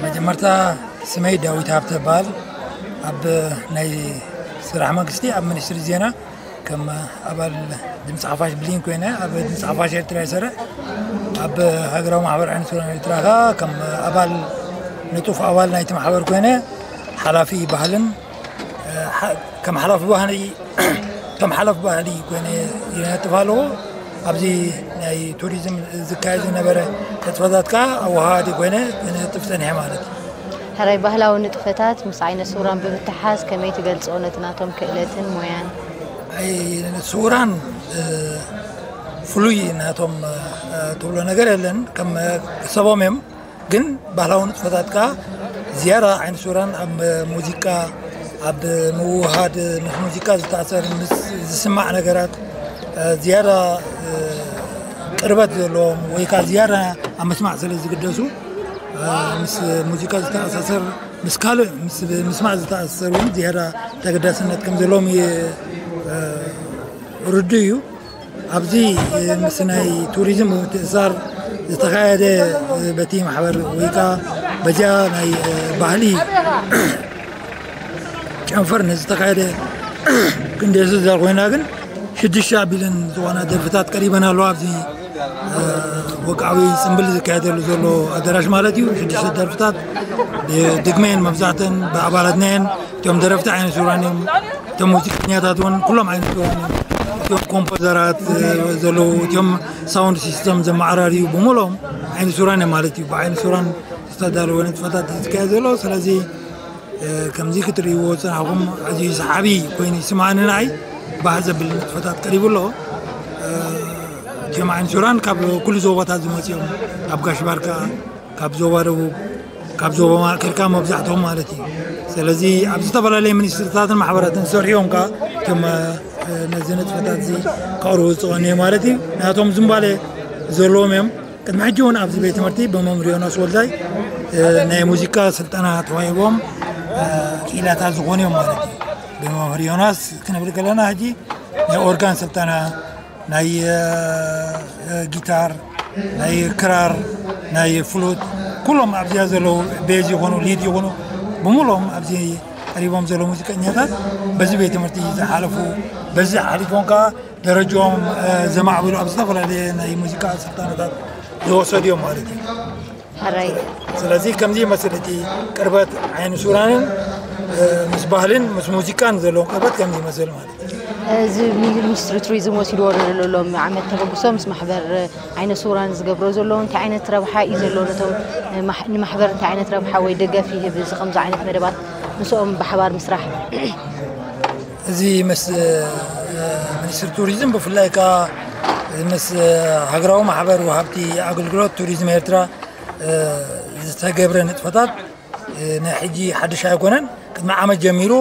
መጀመርታ ስመይ ዳዊት ሃብተ እበሃል። ኣብ ናይ ስራሕ መንግስቲ ኣብ ሚኒስትሪ ዜና ከም ኣባል ድምፂ ሓፋሽ ብሊን ኮይነ ኣብ ድምፂ ሓፋሽ ኤርትራ ይሰርሕ። ኣብ ሃገራዊ ማሕበር ዓይነ ስውራን ኤርትራ ከኣ ከም ኣባል ንጡፍ ኣባል ናይቲ ማሕበር ኮይነ ሓላፊ ባህልን፣ እ፣ ሓ-፣ ከም ሓላፊ ባህሊ፣ ከም ሓላፊ ባህሊ ኮይነ ይነጥፍ ኣለኹ። ኣብዚ ናይ ቱሪዝም ዝካየድ ዝነበረ ንጥፈታት ከኣ ኣወሃሃዲ ኮይነ ክነጥፍ ጸኒሐ ማለት እዩ። ሕራይ፣ ባህላዊ ንጥፈታት ምስ ዓይነ ስውራን ብምትሓዝ ከመይ ትገልጾ ነቲ ናቶም ክእለትን ሞያን? ኣይ፣ ስውራን፣ እ፣ ፍሉይ ናቶም፣ እ፣ ትብሎ ነገር የለን። ከም፣ እ፣ ሰቦም እዮም። ግን ባህላዊ ንጥፈታት ከኣ ዝያዳ ዓይነ ስውራን ኣብ ሙዚቃ፣ ኣብ ምውህሃድ ምስ ሙዚቃ ዝተኣሰር፣ ምስ ዝስማዕ ነገራት፣ እ፣ ዝያዳ፣ እ፣ ቅርበት ዘለዎም ወይ ከኣ ዝያዳ ኣብ ምስማዕ ስለ ዝግደሱ፣ እ፣ ምስ ሙዚቃ ዝተኣሳሰር፣ ምስ ካልእ ምስ ምስማዕ ዝተኣሳሰር እውን ዝያዳ ተገዳስነት ከም ዘለዎም ይ-፣ እ፣ ርዱእ እዩ። ኣብዚ ምስ ናይ ቱሪዝም ምትእስሳር ዝተኻየደ በቲ ማሕበር ወይ ከዓ በዚኣ ናይ ባህሊ ጨንፈር ንዝተኻየደ ክንደይ ስድራ ኮይና ግን ሽዱሽተ ኣቢለን ዝኾና ደርፍታት ቀሪበን ኣለዋ። ኣብዚ ወግዓዊ ጽምብል ዝካየደሉ ዘሎ ኣዳራሽ ማለት እዩ። ሽዱሽተ ደርፍታት ድግመየን መብዛሕተን ብኣባላትና እየን። እቶም ደረፍቲ ዓይነት ሱራን እዮም። እቶም ሙዚቀኛታት እውን ኩሎም ዓይነት ሱራን እዮም። እቶም ኮምፖዘራት ዘለዉ፣ እቶም ሳውንድ ሲስተም ዘመዓራርዩ ብምሎም ዓይኒ ሱራን እዮም ማለት እዩ። ብዓይኒ ሱራን ዝተዳለወ ንጥፈታት ዝካየድ ዘሎ። ስለዚ ከምዚ ክትርእይዎ ዝጸናሕኩም ኣዝዩ ሰሓቢ ኮይኑ ይስምዓኒ። ንዓይ ባህ ዘብል ንጥፈታት ቀሪቡ ኣሎ። እቶም ዓይኒ ሱራን ካብ ኩሉ ዞባታት ዝመጽኦም፣ ካብ ጋሽ ባርካ፣ ካብ ዞባ ደቡብ፣ ካብ ዞባ ማእከል ከኣ መብዛሕትኦም ማለት እዩ። ስለዚ ኣብ ዝተፈላለየ ሚኒስትሪታትን ማሕበራትን ዝሰርሑ እዮም ከኣ እቶም ነዚ ንጥፈታት እዚ ከቕርቡ ዝቐንዩ ማለት እዩ። ናቶም ዝምባሌ ዘለዎም እዮም። ቅድሚ ሕጂ እውን ኣብዚ ቤት ትምህርቲ ብመምህር ዮናስ ወልዳይ ናይ ሙዚቃ ስልጠና ተዋሂቦም ክኢላታት ዝኾኑ እዮም ማለት እዩ። ብመምህር ዮናስ ክንብል ከለና ሕጂ ናይ ኦርጋን ስልጠና፣ ናይ ጊታር፣ ናይ ክራር፣ ናይ ፍሉት፣ ኩሎም ኣብዚኣ ዘለዉ፣ ቤዝ ይኹኑ ሊድ ይኹኑ ብምሎም ኣብዚ ቀሪቦም ዘለዉ ሙዚቀኛታት በዚ ቤት ትምህርቲ ዝሓለፉ፣ በዚ ሓሊፎም ከዓ ደረጃኦም ዘማዕብሉ ኣብ ዝተፈላለየ ናይ ሙዚቃ ስልጠናታት ዝወሰዱ እዮም ማለት እዩ። ሕራይ ስለዚ ከምዚ ይመስል እቲ ቅርበት ዓይኒ ሱራንን ምስ ባህልን ምስ ሙዚቃን ዘለዎም ቅርበት ከምዚ ይመስል ማለት እዩ። እዚ ሚኒስትሪ ቱሪዝም ወሲድዎ ዘሎ ሎም ዓመት ተበግሶ ምስ ማሕበር ዓይነ ስውራን ዝገብሮ ዘሎ እንታይ ዓይነት ረብሓ እዩ ዘሎ? ነቶም ንማሕበር እንታይ ዓይነት ረብሓ ወይ ደገፍ ይህብ? እዚ ከምዚ ዓይነት መደባት ምስኦም ብሓባር ምስራሕ እዚ ምስ ሚኒስትሪ ቱሪዝም ብፍላይ ከዓ ምስ ሃገራዊ ማሕበር ወሃብቲ ኣገልግሎት ቱሪዝም ኤርትራ ዝተገብረ ንጥፈታት ናይ ሕጂ ሓድሽ ኣይኮነን። ቅድሚ ዓመት ጀሚሩ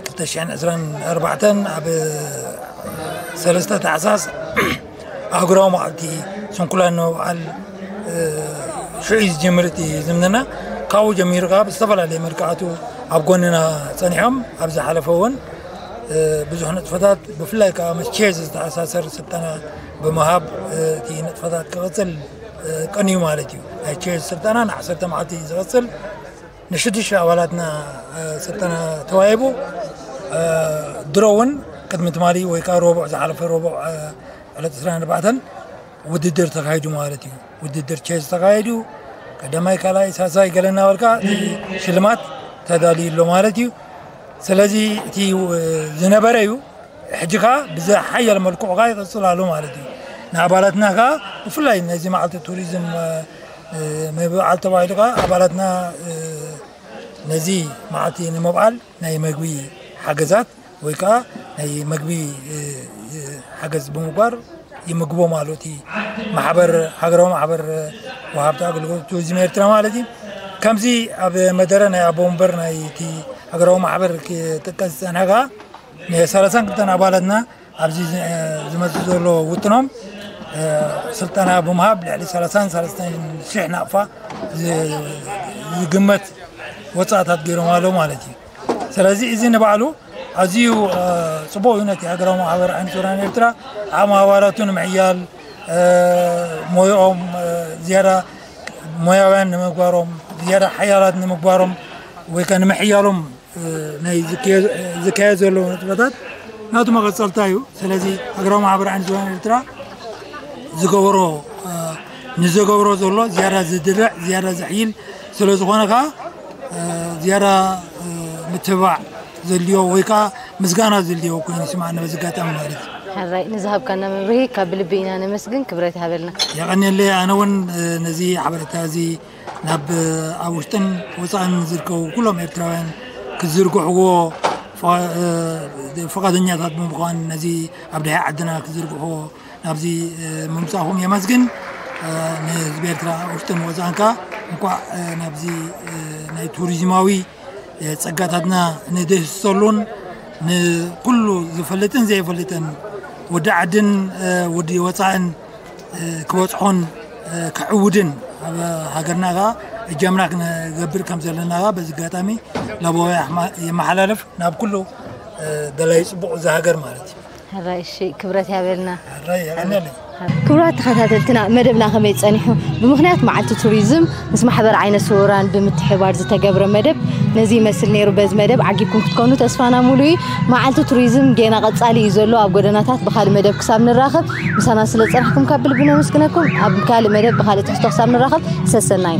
ክልተ ሽሕን ዕስራን ኣርባዕተን ኣብ ሰለስተ ታሕሳስ ኣህጉራዊ መዓልቲ ስንኩላን ንምብዓል ሽዑ እዩ ዝጀምር እቲ ዝምድና። ካብኡ ጀሚሩ ከዓ ብዝተፈላለየ መልክዓቱ ኣብ ጎንና ፀኒሖም ኣብ ዝሓለፈ እውን ብዙሕ ንጥፈታት ብፍላይ ከዓ ምስ ቼዝ ዝተኣሳሰር ስልጠና ብምሃብ እቲ ንጥፈታት ክቕፅል ቀንዩ ማለት እዩ። ናይ ቼዝ ስልጠና ንዓሰርተ መዓልቲ ዝቐፅል ንሽዱሽተ ኣባላትና ስልጠና ተዋሂቡ ድሮ እውን ቅድሚ ትማሊ ወይ ከዓ ረቡዕ ዝሓለፈ ረቡዕ ዕለት ዕስራን ኣርባዕተን ውድድር ተኻሂዱ ማለት እዩ። ውድድር ቼዝ ተኻሂዱ ቀዳማይ ካልኣይ ሳልሳይ ገለ እናበልካ ሽልማት ተዳልዩ ኣሎ ማለት እዩ። ስለዚ እቲ ዝነበረ እዩ ሕጂ ከዓ ብዝሓየለ መልክዑ ከዓ ይቐፅል ኣሎ ማለት እዩ። ንኣባላትና ከዓ ብፍላይ ነዚ መዓልቲ ቱሪዝም ምብዓል ተባሂሉ ከዓ ኣባላትና ነዚ መዓልቲ ንምብዓል ናይ መግቢ ሓገዛት ወይ ከዓ ናይ መግቢ ሓገዝ ብምግባር ይምግቦም ኣሎ። እቲ ማሕበር ሃገራዊ ማሕበር ወሃብቲ ኣገልግሎት ቱሪዝም ኤርትራ ማለት እዩ። ከምዚ ኣብ መደረ ናይ ኣቦ ወንበር ናይ እቲ ሃገራዊ ማሕበር ክጥቀስ ዝፀንሐ ከዓ ንሰላሳን ክልተን ኣባላትና ኣብዚ ዝመፅእ ዘሎ ውጥኖም ስልጠና ብምሃብ ልዕሊ ሰላሳን ሰለስተን ሽሕ ናቕፋ ዝግመት ወፃእታት ገይሮም ኣለዉ ማለት እዩ። ስለዚ እዚ ንባዕሉ ኣዝዩ ፅቡቅ እዩ። ነቲ ሃገራዊ ማሕበር ኣንሱራን ኤርትራ ዓቕሚ ኣባላቱ ንምሕያል ሞያኦም ዝያዳ ሞያውያን ንምግባሮም ዝያዳ ሓያላት ንምግባሮም ወይ ከዓ ንምሕያሎም ናይ ዝካየድ ዘለዉ ንጥፈታት ናቱ መቐፀልታ እዩ። ስለዚ ሃገራዊ ማሕበር ዓይኒ ሱራን ኤርትራ ዝገበሮ ንዘገብሮ ዘሎ ዝያዳ ዝድርዕ ዝያዳ ዘሕይል ስለ ዝኾነ ከዓ ዝያዳ ምትብባዕ ዘድልዮ ወይ ከዓ ምስጋና ዘድልዮ ኮይኑ ይስማዕና በዚ ኣጋጣሚ ማለት እዩ። ሕራይ ንዝሃብካና መብርሂ ካብ ብልቢ ኢና ነመስግን። ክብረት ይሃበልና። የቐንየለይ። ኣነ እውን ነዚ ሓበሬታ እዚ ናብ ኣብ ውሽጥን ወፃእን ዝርከቡ ኩሎም ኤርትራውያን ክዝርግሕዎ ፍቓደኛታት ብምዃን ነዚ ኣብ ድሃይ ዓድና ክዝርግሕዎ ናብዚ ምምፃእኹም የመስግን። ንህዝቢ ኤርትራ ውሽጥን ወፃእን ከዓ እንኳዕ ናብዚ ናይ ቱሪዝማዊ ጸጋታትና ንድህስሰሉን ንኩሉ ዝፈልጥን ዘይፈልጥን ወዲ ዓድን ወዲ ወፃእን ክበፅሖን ክዕውድን ኣብ ሃገርና ከዓ እጃምና ክንገብር ከም ዘለና ከዓ በዚ ኣጋጣሚ ለበዋ የመሓላልፍ ናብ ኩሉ ደላይ ፅቡቕ እዚ ሃገር ማለት እዩ። ሕራይ እሺ ክብረት ያበልና። ሕራይ የቐንየለይ። ክቡራት ተኸታተልትና መደብና ከመይ ጸኒሑ? ብምኽንያት መዓልቲ ቱሪዝም ምስ ማሕበር ዓይነ ስውራን ብምትሕባር ዝተገብረ መደብ ነዚ ይመስል ነይሩ። በዚ መደብ ዓጊብኩም ክትኮኑ ተስፋና ሙሉ እዩ። መዓልቲ ቱሪዝም ጌና ቀጻሊ እዩ ዘሎ ኣብ ጎደናታት። ብኻልእ መደብ ክሳብ ንራኸብ ምሳና ስለ ዝጸናሕኩም ካብ ብልቢ ነመስግነኩም። ኣብ ካልእ መደብ ብኻልእ ትሕዝቶ ክሳብ ንራኸብ ሰሰናዩ።